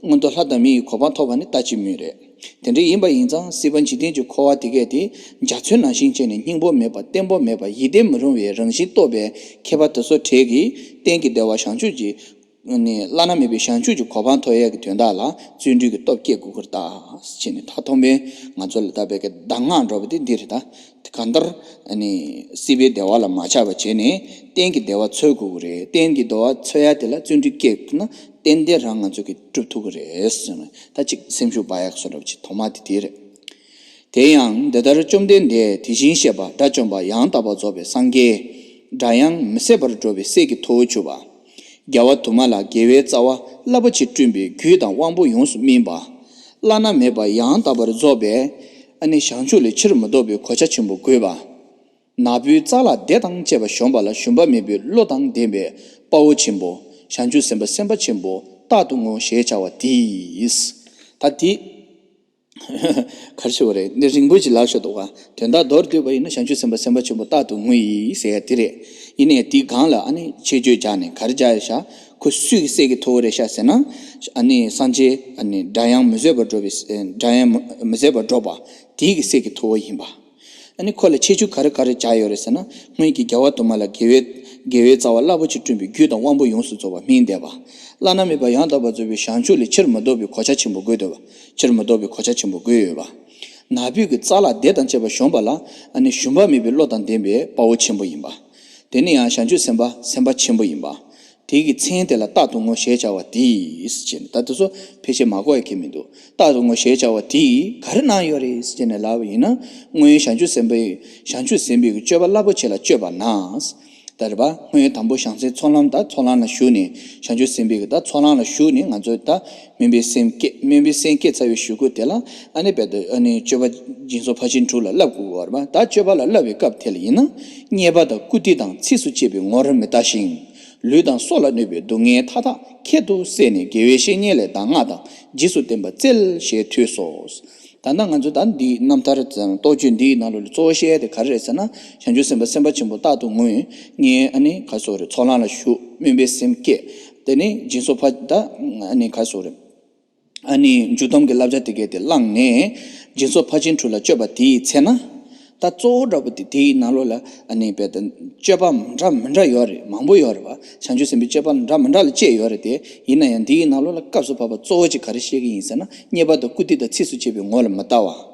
མངོན་མཐོ་ལྷ་དང་མི་ཡི་གོ་འཕང་ཐོབ་པ་ནི་ལྟ་ཅི་སྨོས་རེད། དེ་འདྲ་ཡིན་པ་ཡིན་ཙང་སྲིད་པ་འཇིག་རྟེན་གྱི་འཁོར་བ་དེ་གས་དེ་འཇའ་ཚོན་ནང་བཞིན་བྱས་ནས་སྙིང་པོ་མེད་པ་བརྟན་པོ་མེད་པ་ཡིད་བརྟན་མི་རུང་བའི་རང་བཞིན་རྟོགས་པའི་མཁས་པ་དེ་ཚོ་གྲས་ཀྱིས་གཏན་གྱི་བདེ་བ་བྱང་ཆུབ་ཀྱི། ནི་བླ་ན་མེད་པའི་བྱང་ཆུབ་ཀྱི་གོ་འཕང་ཐོབ་ཡས་ཀྱི་དོན་དག་ལ་བརྩོན་འགྲུས་ཀྱི་སྟོབས་བསྐྱེད་དགོས་ཀྱི་རེད་ད་ཟེར་ནས། ད་ཐོག་མའི་ང་ཚོ་ལ་ད་བའི་གི་གདམས་ངག་འགྲོ་བ་དེ་འདི་རེད་ད། གང་ལྟར་ནི་སྲིད་པའི་བདེ་བ་ལ་མ་ཆགས་པ་བྱས་ནས་གཏན་གྱི་བདེ་བ་འཚོལ་དགོས་ཀྱི་རེད། གཏན་གྱི་བདེ་བ་འཚོལ་ཡ་དེ་ལ་བརྩོན་འགྲུས་བསྐྱེད་ན་ཏན་ཏན་རང་ང་ཚོ་གིས་སྒྲུབ་ཐུབ་ཀྱི་རེད་ཟེར་ནས། ད་ཅིག་སེམས་ཤུགས་སྦ་ཡག་བཟོ་འདྲ་བ་ཅིག་ཐོག་མ་དེ་དེ་རེད། དེ་ཡང་འདི་ལྟར་བཅོམ་ལྡན་འདས་དེ་བཞིན་གཤེགས་པ་དགྲ་བཅོམ་པ་ཡང་དག་པར་རྫོགས་པའི་སངས་རྒྱས། སྒྲ་དབྱངས་མི་ཟད་པར་སྒྲོགས་པའི་སྲས་ཀྱི་ཐུ་བོ་གྱུར་པ། རྒྱལ་བ་དུ་མ་ལ་དགེ་བའི་རྩ་བ་རླབས་པོ་ཆེ་བསྐྲུན་པའི་རྒྱུད་དང་དབང་པོ་ཡོངས་སུ་སྨིན་པ། བླ་ན་མེད་པ་ཡང་དག་པར་རྫོགས་པའི་ཨ་ནི་བྱང་ཆུབ་ལས་ཕྱིར་མི་ལྡོག་པའི་གོ་ཆ་ཆེན་པོ་བགོས་པ། ནག་པོའི་རྩ་ལ་བདེ་དང་བཅས་པ་གཞོམ་པ་ལ་ཞུམ་པ་མེད་པའི་བློ་དང་ལྡན་པའི་དཔའ་བོ་ཆེན་པོ། བྱང་ཆུབ་སེམས་དཔའ་སེམས་དཔའ་ཆེན་པོ་རྟག་ཏུ་ངུ་ཞེས་བྱ་བ་དེས། ད་དེ། ག་རེ་ཞུ་བ་རེད། འདི་རིང་པོ་ཅིག་ལབ་ཤོག་འདུག་ག་དོན་དག་མདོར་བསྡུས་པ་ཡིན་ན་བྱང་ཆུབ་སེམས་དཔའ་སེམས་དཔའ་ཆེན་པོ་རྟག་ཏུ་ངུ་ཡི་ཟེར་ཡ་དེ་རེད། ཡིན་ནའི་དེའི་སྒང་ལ་ཨ་ནི་ཆེ་བརྗོད་སྦྱར་ནས་ག་རེ་སྦྱར་ཡོད་ཤག་ཁོ་སུ་གི་སྲས་ཀྱི་ཐུ་བོ་རེད་ཤག་ཟེར་ན། ཨ་ནི་སངས་རྒྱས་ཨ་ནི་སྒྲ་དབྱངས་མི་བཟོད་པར་སྒྲོགས་པའི་སྒྲ་དབྱངས་མི་བཟད་པར་སྒྲོགས་པ། དེའི་གི་སྲས་ཀྱི་ཐུ་བོ་ཡིན་པ། ཨ་ནི་ཁོ་ལ་ཁྱད་ཆོས་ག་རེ་ག་རེ་སྦྱར་ཡོད་རེད་ཟེར་ན། སྔོན་གྱི་རྒྱལ་བ་དུ་མ་ལ་དགེ་བའི་དགེ་བའི་རྩ་བ་རླབས་པོ་ཆེ་བསྐྲུན་པའི་རྒྱུད་དང་དབང་པོ་ཡོངས་སུ་རྫོགས་པ་སྨིན་བསྡད་པ། བླ་ན་མེད་པ་ཡང་དག་པར་རྫོགས་པའི་བྱང་ཆུབ་ལས་ཕྱིར་མི་ལྡོག་པའི་གོ་ཆ་ཆེན་པོ་བགོས་ཡོད་པ། ཕྱིར་མི་ལྡོག་པའི་གོ་ཆ་ཆེན་པོ་བགོས་ཡོད་པ། ནག་པོའི་གི་རྩ་ལ་བདེ་དང་བཅས་པ་གཞོམ་པ་ལ་ཨ་ནི་ཞུམ་པ་མེད་པའི་བློ་དང་ལྡན་པའི་དཔའ་བོ་ཆེན་པོ་ཡིན་པ། དེ་ནི་ཡང་བྱང་ཆུབ་སེམས་དཔའ་སེམས་དཔའ་ཆེན་པོ་ཡིན་པ། དེ་གི་མཚན་དེ་ལ་རྟག་ཏུ་ངུ་ཞེས་བྱ་བ་དེས་ཟེར་ནས། ད་དེ་ཚོ་ཕལ་ཆེར་མ་གོ་ཡ་གི་མི་འདུག་རྟག་ཏུ་ངུ་ཞེས་བྱ་བ་དེས་ག་རེ་གནང་ཡོད་རེད་ཟེར་ནས་ལབ་པ་ཡིན་ན། སྔོན་བྱང་ཆུབ་སེམས་དཔའི་བྱང་ཆུབ་སེམས་དཔའི་གི་སྤྱོད་པ་རླབས་པོ་ཆེ་ལ་སྤྱོད་པ་ན། ད་རེད་པ། སྔོན་དང་པོ་བྱང་སེམས་ཚོགས་ལམ་དང་ཚོགས་ལམ་ལ་ཞུགས་ནས་བྱང་ཆུབ་སེམས་དཔའི་གི་ད་ཚོགས་ལམ་ལ་ཞུགས་ནས་ང་ཚོ་ད་སྨོན་པའི་སེམས་བསྐྱེད། སྨོན་པའི་སེམས་བསྐྱེད་ཚར་བའི་གཞུག་གུ་དེ་ལ་ཨ་ནི་རྦད་དེ་ཨ་ནི་སྤྱོད་པ་སྦྱིན་སོགས་ཕར་ཕྱིན་དྲུག་ལ་བསླབ་དགོས་པ་རེད་པ། ད་སྤྱོད་པ་ལ་བསླབ་པའི་སྐབས་དེ་ལ་ཡིན་ན། རྙེད་པ་དང་བཀུར་སྟི་དང་ཚིགས་སུ་བཅད་པའི་ངོར་མི་ལྟ་ཞིང་། ལུས་དང་སྲོག་ལ་གནོད་པའི་སྡུག་བསྔལ་མཐའ་དག་ཁྱད་དུ་བསད་ནས་དགེ་བའི་བཤེས་གཉེན་ལས་གདམས་ངག་དང་རྗེས་སུ་བསྟན་པ་བཙལ་ཞེས་ཐོས་སོ། ད་ལྟ་ང་ཚོ་ད་འདི་རྣམ་ཐར་རྟོགས་བརྗོད་འདིའི་ནང་ལོགས་ལ་གཙོ་བོ་བཤད་ཡ་དེ་ག་རེ་རེད་ཟེར་ན། བྱང་ཆུབ་སེམས་དཔའ་སེམས་དཔའ་ཆེན་པོ་རྟག་ཏུ་ངུས། ངས་ཨ་ནི་ག་སོགས་རེད། ཚོགས་ལམ་ལ་ཞུགས། སྨོན་པའི་སེམས་བསྐྱེད། དེ་ནས་སྦྱིན་སོགས་ཕར་ད་ཨ་ནི་ག་སོགས་རེད། ཨ་ནི་འཇུག་སྡོམ་གྱི་བསླབ་བྱ་དེ་གས་དེ་བླངས་ནས་སྦྱིན་སོགས་ཕར་ཕྱིན་དྲུག་ལ་སྤྱོད་པ་དེའི་ཚེ་ན། ད་གཙོ་བོ་འདྲ་པོ་དེ་དེའི་ནང་ལོགས་ལ་ཨ་ནི་རྦད་དེ་སྤྱོད་པ་འདྲ་མི་འདྲ་ཡོད་རེད། མང་པོ་ཡོད་རེད་པ། བྱང་ཆུབ་སེམས་དཔའི་སྤྱོད་པ་འདྲ་མི་འདྲ་ལ་དཔྱད་ཡོད་རེད་དེ། ཡིན་ན་ཡང་འདིའི་ནང་ལོགས་ལ་སྐབས་སུ་བབ་པ་གཙོ་བོ་ཅིག་ག་རེ་བཤད་ཀྱི་ཡིན་ཟེར་ན། རྙེད་པ་དང་བཀུར་སྟི་དང་ཚིགས་སུ་བཅད་པའི་ངོ་ལ་མི་ལྟ་བ།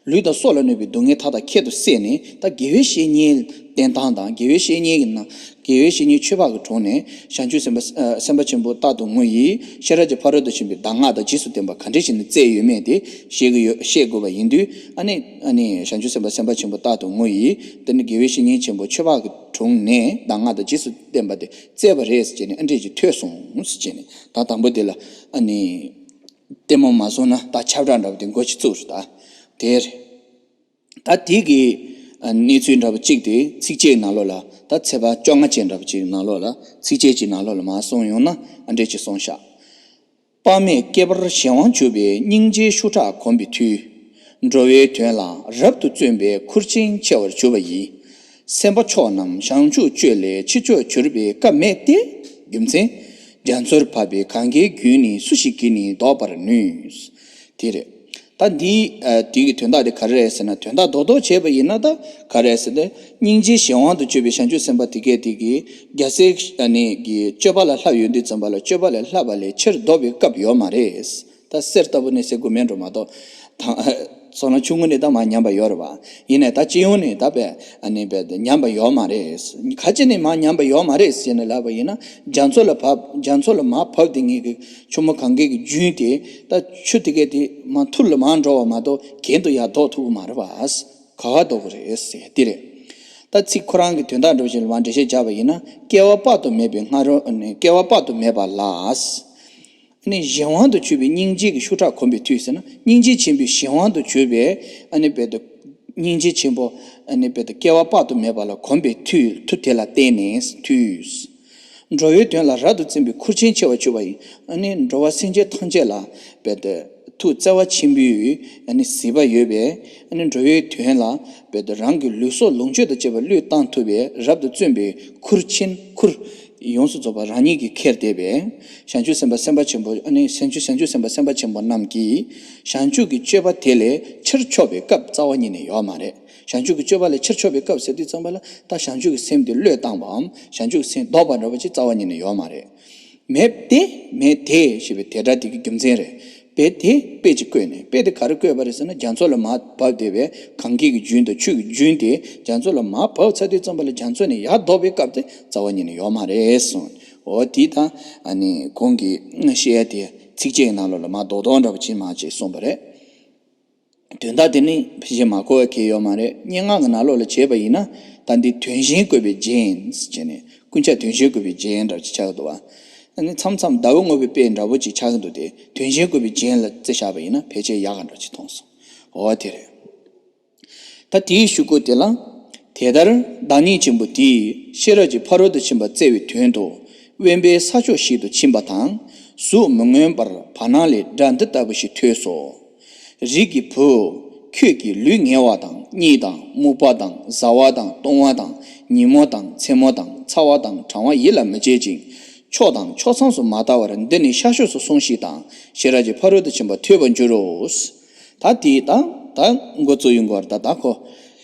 ལུས་དང་སྲོག་ལ་གནོད་པའི་སྡུག་བསྔལ་མཐའ་དག་ཁྱད་དུ་བསད་ནས། ད་དགེ་བའི་བཤེས་གཉེན་བསྟེན་སྟངས་དང་། དགེ་བའི་བཤེས་གཉེན་གྱི་ནང་། དགེ་བའི་བཤེས་གཉེན་ཆོས་འཕགས་ཀྱི་དྲུང་ནས་བྱང་ཆུབ་སེམས་དཔའ་ཨ་སེམས་དཔའ་ཆེན་པོ་རྟག་ཏུ་ངུ་ཡིས་ཤེས་རབ་ཀྱི་ཕ་རོལ་ཏུ་ཕྱིན་པའི་གདམས་ངག་དང་རྗེས་སུ་བསྟན་པ་ག་འདྲ་ཞིག་ནས་བཙལ་ཡོད་མེད་དེ་ཤེས་ཀྱི་ཡོད། ཤེས་དགོས་པ་ཡིན་དུས། ཨ་ནི་ཨ་ནི་བྱང་ཆུབ་སེམས་དཔའ་སེམས་དཔའ་ཆེན་པོ་རྟག་ཏུ་ངུ་ཡིས། དེ་ནི་དགེ་བའི་བཤེས་གཉེན་ཆེན་པོ་ཆོས་འཕགས་ཀྱི་དྲུང་ནས་གདམས་ངག་དང་རྗེས་སུ་བསྟན་པ་དེ་བཙལ་བ་རེད་ཟེར་བྱས་ནས་ཨ་འདྲས་ཅིག་ཐོས་སོང་ཟེར་བྱས་ནས། ད་དང་པོ་དེ་ལ་ཨ་ནི་ལྟད་མོ་མ་བཟུང་ན་ད་ཁྱབ་བསྒྲགས་འདྲ་པོ་དེ་མགོ་ཅིག་བཙུགས་རེད་ད། དེ་རེད། ད་དེ་གི་ཨ་གནས་ཚུལ་འདྲ་པོ་གཅིག་དེ་ཚིགས་བཅད་ནང་ལོགས་ལ། ད་ཚེག་བར་བཅོ་ལྔ་ཅན་འདྲ་པོ་ཅིག་ནང་ལོགས་ལ། ཚིགས་བཅད་ཅིག་ནང་ལོགས་ལ་མར་གསུངས་ཡོང་ན་ཨ་འདྲས་ཅིག་གསུངས་ཤག་དཔག་མེད་བསྐལ་པར་གཞན་དབང་གྱུར་པའི་སྙིང་རྗེའི་ཤུགས་དྲག་གོམས་པའི་མཐུས། འགྲོ་བའི་དོན་ལ་རབ་ཏུ་བརྩོན་པའི་ཁུར་ཆེན་ཆེ་བར་གྱུར་པ་ཡིས། སེམས་དཔའ་མཆོག་རྣམས་བྱང་ཆུབ་སྤྱོད་ལས་ཕྱིར་ཕྱོགས་གྱུར་པའི་སྐབས་མེད་དེ། རྒྱུ་མཚན། རྒྱ་མཚོར་བབས་པའི་གངྒཱའི་རྒྱུན་ནི་སུ་ཞིག་གིས་ནི་བཟློག་པར་ནུས། དེ་རེད། ད་འདིའི་ཨ་དེ་གི་དོན་དག་དེ་ག་རེ་རེད་ཟེར་ན། དོན་དག་རྡོག་རྡོག་བྱས་པ་ཡིན་ན་ད་ག་རེ་རེད་ཟེར་ན། སྙིང་རྗེའི་གཞན་དབང་དུ་གྱུར་པའི་བྱང་ཆུབ་སེམས་དཔའ་དེ་གས་དེ་གིས་རྒྱལ་སྲས་ཨ་ནི་གི་སྤྱོད་པ་ལ་བསླབ་ཡོང་དུས་ཙམ་པ་ལ་སྤྱོད་པ་ལས་བསླབ་པ་ལས་ཕྱིར་ལྡོག་པའི་སྐབས་ཡོད་མ་རེད། ད་གསེར་ལྟ་བུ་ནི་ཟེར་དགོས་མེད་འགྲོ་མ་གཏོགས། ད་སོ་ན་ཆུང་ངུ་ནས་ད་མར་ཉམས་པ་ཡོད་རེད་བ། ཡིན་ནའི་ད་སྤྱི་ཡོངས་ནས་ད་བས་ཨ་ནི་བས་ཉམས་པ་ཡོད་མ་རེད། ག་ཅི་ནས་མར་ཉམས་པ་ཡོད་མ་རེད་ཟེར་ནས་ལབ་པ་ཡིན་ན། རྒྱ་མཚོ་ལ་བབས། རྒྱ་མཚོ་ལ་མར་བབས་དེ་ངེད་ཀྱི་ཆུ་མོ་གངྒཱའི་གི་རྒྱུན་དེ་ད་ཆུ་དེ་གས་དེ་མར་ཐུར་ལ་མར་འགྲོ་བ་མ་གཏོགས་གྱེན་དུ་ཡར་ལྡོག་ཐུབ་ཀྱི་མ་རེད་བ། ག་བ་ལྡོག་གི་རེད་ཟེར་དེ་རེད། ད་ཚིག་ཁོ་རང་གི་དོན་དག་འདྲ་བོ་ཞིག་ལ་མར་འགྲེལ་བཤད་བརྒྱབ་པ་ཡིན་ན། སྐྱེ་བ་དཔག་ཏུ་མེད་པའི་སྔ་རོལ་ནས་སྐྱེ་བ་དཔག་ཏུ་མེད་པ་ལ། ཨ་ནི་གཞན་དབང་དུ་གྱུར་པའི་སྙིང་རྗེ་གི་ཤུགས་དྲག་གོམས་པའི་མཐུས་ཟེར་ན། སྙིང་རྗེ་ཆེན་པོའི་གཞན་དབང་དུ་གྱུར་པའི་ཨ་ནི་བས་ཏེ་སྙིང་རྗེ་ཆེན་པོ་ཨ་ནི་བས་ཏེ་སྐྱེ་བ་དཔག་ཏུ་མེད་པ་ལ་གོམས་པའི་མཐུ་མཐུ་དེ་ལ་བརྟེན་ནས་མཐུས། འགྲོ་བའི་དོན་ལ་རབ་ཏུ་བརྩོན་པའི་ཁུར་ཆེན་ཆེ་བ་གྱུར་པ་ཡིན། ཨ་ནི་འགྲོ་བ་སེམས་ཅན་ཐམས་ཅད་ལ་བས་ཏེ་ཐུགས་བརྩེ་བ་ཆེན་པོས་ཨ་ནི་གཟིགས་པ་ཡོད་པས། ཨ་ནི་འགྲོ་བའི་དོན་ལ་བས་ཏེ་རང་གི་ལུས་སྲོག་ལོངས་སྤྱོད་དང་བཅས་པ་བློས་བཏང་ཐུབ་པའི་རབ་ཏུ་བརྩོན་པའི་ཁུར་ཆེན་ཁུར། ཡོངས་སུ་རྫོགས་པ་རང་ཉིད་ཀྱིས་ཁྱེར་བསྡད་པས། བྱང་ཆུབ་སེམས་དཔའ་སེམས་དཔའ་ཆེན་པོ་ཨ་ནི་བྱང་ཆུབ་བྱང་ཆུབ་སེམས་དཔའ་སེམས་དཔའ་ཆེན་པོ་རྣམས་ཀྱིས་བྱང་ཆུབ་ཀྱི་སྤྱོད་པ་དེ་ལས་ཕྱིར་ཕྱོགས་པའི་སྐབས་རྩ་བ་ཉིད་ནས་ཡོད་མ་རེད། བྱང་ཆུབ་ཀྱི་སྤྱོད་པ་ལས་ཕྱིར་ཕྱོགས་པའི་སྐབས་ཟེར་དུས་ཙམ་པ་ལ་ད་བྱང་ཆུབ་ཀྱི་སེམས་དེ་བློས་བཏང་བའམ་བྱང་ཆུབ་ཀྱི་སེམས་ལྡོག་པ་འདྲ་བོ་ཅིག་རྩ་བ་ཉིད་ནས་ཡོད་མ་རེད། མེད་དེ་མེད་དེ་ཞེས་པའི་དེ་སྒྲ་དེ་གི་རྒྱུ་མཚན་རེད། དཔེ་དེ་དཔེ་ཅིག་བཀོད་ནས། དཔེ་དེ་ག་རེ་བཀོད་པ་རེད་ཟེར་ན། རྒྱ་མཚོ་ལ་མར་བབས་བསྡད་པའི་གངྒཱའི་གི་རྒྱུན་དང་ཆུ་གི་རྒྱུན་དེ་རྒྱ་མཚོ་ལ་མར་བབས་ཚར་དུས་ཙམ་པ་ལ་རྒྱ་མཚོ་ནས་ཡར་ལྡོག་པའི་སྐབས་དེ་རྩ་བ་ཉིད་ནས་ཡོད་མ་རེད་གསུངས། འོ་དེ་ད་ཨ་ནི་གོང་གི་བཤད་ཡ་དེ་ཚིགས་བཅད་ནང་ལོགས་ལ་མར་རྡོག་རྡོག་འདྲ་པོ་ཅིག་མར་ཅིག་གསུངས་པ་རེད། དོན་དག་དེ་ནི་ཕལ་ཆེར་མ་གོ་བ་གལ་ཡོད་མ་རེད། སྙན་ངག་གི་ནང་ལོགས་ལ་བྱས་པ་ཡིན་ན། ད་འདི་དོན་གཞན་བཀོད་པའི་རྒྱན་ཟེར་ནས། རྐུན་ཇག་དོན་གཞན་བཀོད་པའི་རྒྱན་འདྲ་ཅིག་ཆགས་ཀྱི་འདུག་བ། ཨ་ནི་མཚམས་མཚམས་ཟླ་བོ་བསྔོ་བའི་དཔེ་འདྲ་པོ་ཅིག་ཆགས་ཀྱི་འདུག་སྟེ། དོན་གཞན་བཀོད་པའི་རྒྱན་ལ་བརྩི་བཞག་པ་ཡིན་ན་ཕལ་ཆེར་ཡག་ག་འདྲ་ཅིག་མཐོང་སོང་། འོ་དེ་རེད། ད་དེའི་ཤུ་གུ་དེ་ལ། དེ་ལྟར་བདག་ཉིད་ཆེན་པོ་དེས་ཤེས་རབ་ཀྱི་ཕ་རོལ་ཏུ་ཕྱིན་པ་བཙལ་བའི་དོན་དུ་དབེན་པའི་ས་ཕྱོགས་ཤིག་ཏུ་ཕྱིན་པ་དང་། གཟུགས་མི་མངོན་པར་བར་སྣང་ལས་སྒྲ་འདི་ལྟ་བུ་ཞིག་ཐོས་སོ། རིགས་ཀྱི་བུ། ཁྱོད་ཀྱིས་ལུས་ངལ་བ་དང་གཉིད་དང་རྨུགས་པ་དང་ཟ་བ་དང་བཏུང་བ་དང་ཉིན་མོ་དང་མཚན་མོ་དང་ཚ་བ་དང་གྲང་བ་ཡིད་ལ་མི་བྱེད་ཅིང་། ཕྱོགས་དང་ཕྱོགས་མཚམས་སུ་མ་ལྟ་བར་འདི་ནི་ཤར་ཕྱོགས་སུ་སོང་ཞིག་དང་། ཤེས་རབ་ཀྱི་ཕ་རོལ་ཏུ་ཕྱིན་པ་ཐོས་པར་འགྱུར་རོ། ད་དེ་ད་ད་འགོ་བཙུགས་ཡོང་གི་ཡོད་རེད། ད་ད་ཁོ།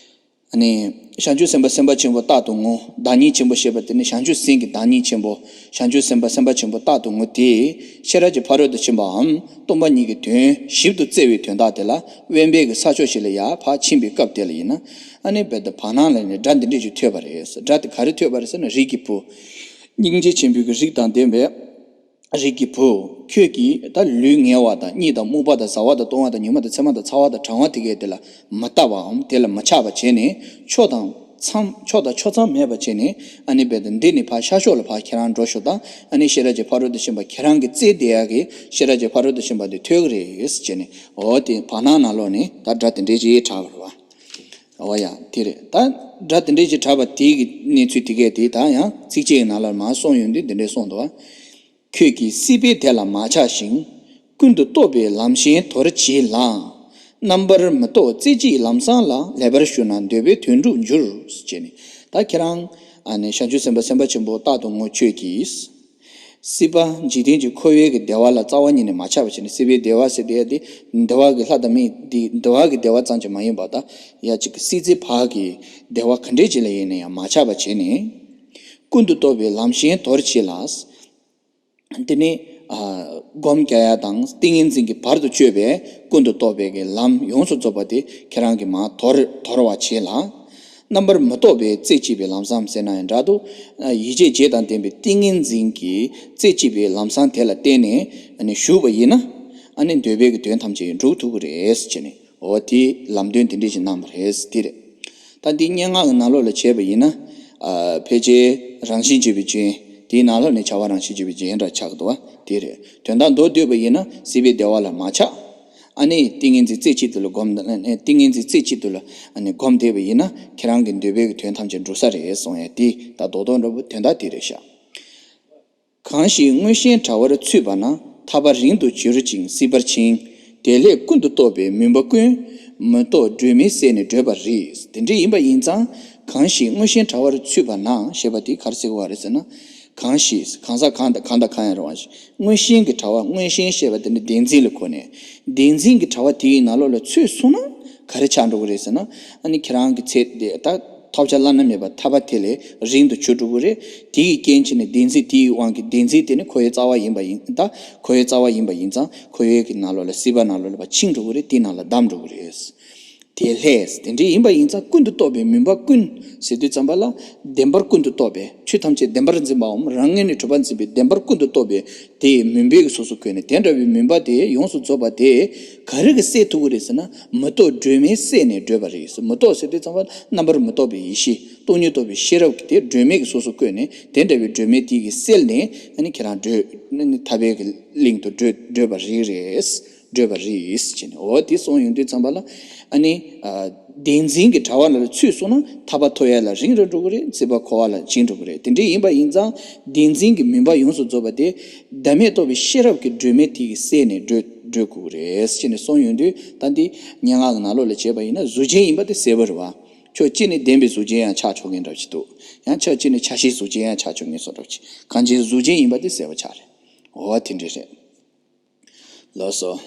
ཨ་ནི། བྱང་ཆུབ་སེམས་དཔའ་སེམས་དཔའ་ཆེན་པོ་རྟག་ཏུ་ངུ། བདག་ཉིད་ཆེན་པོ་ཞེས་པ་དེ་ནི་བྱང་ཆུབ་སེམས་ཀྱི་བདག་ཉིད་ཆེན་པོ། བྱང་ཆུབ་སེམས་དཔའ་སེམས་དཔའ་ཆེན་པོ་རྟག་ཏུ་ངུ་དེས་ཤེས་རབ་ཀྱི་ཕ་རོལ་ཏུ་ཕྱིན་པའམ་སྟོང་པ་ཉིད་ཀྱི་དོན་ཞིབ་ཏུ་བཙལ་བའི་དོན་དག་དེ་ལ་དབེན་པའི་གི་ས་ཕྱོགས་ཤིག་ལ་ཡར་ཕར་ཕྱིན་པའི་སྐབས་དེ་ལ་ཡིན་ན། ཨ་ནི་རྦད་དེ་བར་སྣང་ལ་ནི་སྒྲ་འདི་འདྲས་ཅིག་ཐོས་པ་རེད། སྒྲ་དེ་ག་རེ་ཐོས་པ་རེད་ཟེར་ན། རིགས་ཀྱི་བུ། སྙིང་རྗེ་ཆེན་པོའི་གི་རིགས་དང་ལྡན་པའི། རིགས་ཀྱི་བུ། ཁྱོད་ཀྱིས་ད་ལུས་ངལ་བ་དང་གཉིད་དང་རྨུགས་པ་དང་ཟ་བ་དང་བཏུང་བ་དང་ཉིན་མོ་དང་མཚན་མོ་དང་ཚ་བ་དང་གྲང་བ་དེ་གས་དེ་ལ་མ་ལྟ་བའམ་དེ་ལ་མ་ཆགས་པ་བྱས་ནས། ཕྱོགས་དང་མཚམས་ཕྱོགས་དང་ཕྱོགས་མཚམས་མེད་པ་བྱས་ནས། ཨ་ནི་རྦད་དེ་འདི་ནི་ཕར་ཤར་ཕྱོགས་ལ་ཕར་ཁྱེད་རང་འགྲོ་ཤོག་དང་། ཨ་ནི་ཤེས་རབ་ཀྱི་ཕ་རོལ་ཏུ་ཕྱིན་པ་ཁྱེད་རང་གི་བཙལ་བསྡད་ཡག་གི་ཤེས་རབ་ཀྱི་ཕ་རོལ་ཏུ་ཕྱིན་པ་འདི་ཐོས་ཀྱི་རེད་ཟེར་བྱས་ནས། འོ་དེ་བར་སྣང་ནང་ལོགས་ནས་ད་སྒྲ་དེ་འདྲས་ཅིག་གྲགས་པ་རེད་བ། འོ་ཡ་དེ་རེད། ད་སྒྲ་དེ་འདྲས་ཅིག་གྲགས་པ་དེ་གི་གནས་ཚུལ་དེ་གས་དེ་ད་ཡང་ཚིགས་བཅད་ཀྱི་ནང་ལ་མར་གསུངས་ཡོང་དུས་འདི་འདྲས་གསུངས་འདུག་བ། ཁྱོད་ཀྱིས་སྲིད་པའི་བདེ་ལ་མ་ཆགས་ཤིང་། ཀུན་ཏུ་རྟོག་པའི་ལམ་གཞན་དོར་བྱས་ལ། རྣམ་པར་མི་རྟོག་རྩེ་གཅིག་ལམ་བཟང་ལ། ལེགས་པར་ཞུགས་ན་འདོད་པའི་དོན་འགྲུབ་འགྱུར། ཅེས་ནི། ད་ཁྱེད་རང་ཨ་ནི་བྱང་ཆུབ་སེམས་དཔའ་སེམས་དཔའ་ཆེན་པོ་རྟག་ཏུ་ངུ་ཁྱོད་ཀྱིས། སྲིད་པ་འཇིག་རྟེན་གྱི་འཁོར་བའི་གི་བདེ་བ་ལ་རྩ་བ་ཉིད་ནས་མ་ཆགས་པ་བྱས་ནས། སྲིད་པའི་བདེ་བ་ཟེར་དེ་དེ་འདུལ་བ་གི་ལྷ་དང་མི་དེ་འདུལ་བ་གི་བདེ་བ་ཙམ་གྱིས་མ་ཡིན་པར། ད་ཡ་གཅིག་གི་སྲིད་རྩེ་བར་གྱི་བདེ་བ་ག་འདྲས་ཅིག་ལ་ཡིན་ན་ཡང་མ་ཆགས་པ་བྱས་ནས། ཀུན་ཏུ་རྟོག་པའི་ལམ་གཞན་དོར་བྱས་ལ། དེ་ནི། ཨ། སྒོམ་རྒྱག་ཡ་དང་ཏིང་ངེ་འཛིན་གྱི་བར་དུ་གཅོད་པའི་ཀུན་ཏུ་རྟོག་པའི་གི་ལམ་ཡོངས་སུ་རྫོགས་པ་དེ་ཁྱེད་རང་གིས་མར་དོར་དོར་བ་བྱས་ལ། རྣམ་པར་མི་རྟོག་པའི་རྩེ་གཅིག་པའི་ལམ་བཟང་ཟེར་ན་ཡང་འདྲ་འདུག། ཨ། ཡིད་བྱེད་བརྒྱད་དང་ལྡན་པའི་ཏིང་ངེ་འཛིན་གྱི་རྩེ་གཅིག་པའི་ལམ་བཟང་དེ་ལ་བརྟེན་ནས་ཨ་ནི་བཞུགས་པ་ཡིན་ན། ཨ་ནི་འདོད་པའི་གི་དོན་ཐམས་ཅད་འགྲུབ་ཐུབ་ཀྱི་རེད་ཟེར་ནས། འོ་དེའི་ལམ་སྟོན་དེ་འདྲས་ཅིག་གནང་བ་རེད། དེ་རེད། ད་འདི་སྙན་ངག་གི་ནང་ལོགས་ལ་བྱས་པ་ཡིན་ན། ཨ། ཕལ་ཆེར་རང་བཞིན་བརྗོད་པའི་རྒྱན། དེའི་ནང་ལོགས་ནས་བྱ་བ་རང་བཞིན་བརྗོད་པའི་རྒྱན་འདྲ་ཆགས་འདུག་བ། དེ་རེད། དོན་དག་མདོར་བསྡུས་པ་ཡིན་ན། སྲིད་པའི་བདེ་བ་ལ་མ་ཆགས། ཨ་ནི་ཏིང་ངེ་འཛིན་རྩེ་གཅིག་ཏུ་ལ་སྒོམ། ཏིང་ངེ་འཛིན་རྩེ་གཅིག་ཏུ་ལ་ཨ་ནི་སྒོམ་བསྡད་པ་ཡིན་ན། ཁྱེད་རང་གི་འདོད་པའི་གི་དོན་ཐམས་ཅད་འགྲུབ་ས་རེད་གསུངས་ཡ་དེ། ད་རྡོག་རྡོག་འདྲ་པོ་དོན་དག་དེ་རེད་ཤག། གང་ཞིག་མངོན་ཞེན་དྲ་བར་ཚུད་པ་ན། ཐར་པ་རིང་དུ་གྱུར་ཅིང་སྲིད་པར་ཕྱིན། དེ་ལས་ཀུན་ཏུ་རྟོག་པའི་མུན་པ་ཀུན། མི་རྟོག་སྒྲོན་མེའི་ཟེར་ནས་བགྲོད་པར་རིགས། དེ་འདྲ་ཡིན་པ་ཡིན་ཙང་། གང་ཞིག་མངོན་ཞེན་དྲ་བར་ཚུད་པ་ན་ཞེས་པ་དེ་ག་རེ་ཟེར་གྱི་ཡོད་རེད་ཟེར་ན། གང་ཞིག་གང་ཟག་གང་དང་གང་དང་གང་ཡང་རུང་བ་ཞིག་མངོན་ཞེན་གྱི་དྲ་བ། མངོན་ཞེན་ཞེས་པ་དེ་ནི་བདེན་འཛིན་ལ་གོ་ནས། བདེན་འཛིན་གྱི་དྲ་བ་དེའི་ནང་ལོགས་ལ་ཚུད་སོང་ན་ག་རེ་ཆགས་འགྲོ་གི་རེད་ཟེར་ན། ཨ་ནི་ཁྱེད་རང་གི་ཚེ་འདི་ད་ཐོབ་བྱ་བླ་ན་མེད་པ་ཐར་པ་དེ་ལས་རིང་དུ་གྱུར་འགྲོ་གི་རེད། དེ་ཡི་རྐྱེན་བྱས་ནས་བདེན་འཛིན་དེ་ཡི་དབང་གིས་བདེན་འཛིན་དེ་ནི་འཁོར་བའི་རྩ་བ་ཡིན་པ་ཡིན། ད་འཁོར་བའི་རྩ་བ་ཡིན་པ་ཡིན་ཙང་འཁོར་བའི་གི་ནང་ལོགས་ལ་སྲིད་པ་ནང་ལོགས་ལ་ཕར་འཆིང་འགྲོ་གི་རེད། དེའི་ནང་ལ་བསྡམས་འགྲོ་གི་རེད། དེ་ལས་དེ་འདྲ་ཡིན་པ་ཡིན་ཙང་ཀུན་ཏུ་རྟོག་པའི་མུན་པ་ཀུན་ཟེར་དུས་ཙམ་པ་ལ། བདེན་པར་ཀུན་ཏུ་རྟོག་པའི་ཆོས་ཐམས་ཅད་བདེན་པར་འཛིན་པའམ་རང་ངོས་ནས་གྲུབ་པར་འཛིན་པའི་བདེན་པར་ཀུན་ཏུ་རྟོག་པའི་དེའི་མུན་པའི་གི་གཟུགས་སུ་བཀོད་ནས། དེ་འདྲ་བའི་མུན་པ་དེ་ཡོངས་སུ་རྫོགས་པ་དེ་ག་རེ་གིས་སེལ་ཐུབ་ཀྱི་རེད་ཟེར་ན། མི་རྟོག་སྒྲོན་མེའི་སེལ་ནས་བགྲོད་པ་རེད། མི་རྟོག་ཟེར་དུས་ཙམ་པ་རྣམ་པར་མི་རྟོག་པའི་ཡེ་ཤེས། སྟོང་ཉིད་རྟོགས་པའི་ཤེས་རབ་ཀྱི་དེ་སྒྲོན་མེ་གི་གཟུགས་སུ་བཀོད་ནས། དེ་འདྲ་བའི་སྒྲོན་མེ་དེ་གིས་བསལ་ནས། ཨ་ནི་ཁྱེད་རང་བགྲོད་ནི་ཐར་པའི་གི་གླིང་དུ་བགྲོད་བགྲོད་པ་རིགས་རེད། བགྲོད་པ་རེད་ཟེར་ནས། འོ་དེ་གསུངས་ཡོང་དུས་ཙམ་པ་ལ། ཨ་ནི་ཨ་བདེན་འཛིན་གྱི་དྲ་བ་ལ་ཚུད་སོང་ན་ཐར་པ་ཐོབ་ཡ་ལ་རིང་རུ་འགྲོ་གི་རེད། སྲིད་པ་འཁོར་བ་ལ་འཆིང་འགྲོ་གི་རེད། དེ་འདྲ་ཡིན་པ་ཡིན་ཙང་བདེན་འཛིན་གྱི་མུན་པ་ཡོངས་སུ་རྫོགས་པ་དེ་བདག་མེད་རྟོགས་པའི་ཤེས་རབ་ཀྱི་སྒྲོན་མེ་དེ་གིས་བསལ་ནས་བགྲོད་བགྲོད་དགོས་ཀྱི་རེད་ཟེར་ནས་གསུངས་ཡོང་དུས། ད་འདི་སྙན་ངག་གི་ནང་ལོགས་ལ་བྱས་པ་ཡིན་ན་གཟུགས་ཅན་ཡིན་པ་དེ་གསལ་པོ་རེད་བ། ཕྱོགས་གཅིག་ནས་བདེན་པའི་གཟུགས་ཅན་ཡང་ཆགས་ཆོག་མཁན་འདྲ་ཞིག་འདུག། ཡང་ཕྱོགས་གཅིག་ནས་ཆ་ཤས་གཟུགས་ཅན་ཡང་ཆགས་ཆོག་མཁན་བཟོ་འདྲ་ཞིག། གང་ཅི་གཟུགས་ཅན་ཡིན་པ་དེ་གསལ་པོ་ཆགས་རེད། འོ་དེ་འདྲ་རེད། ལགས་སོ།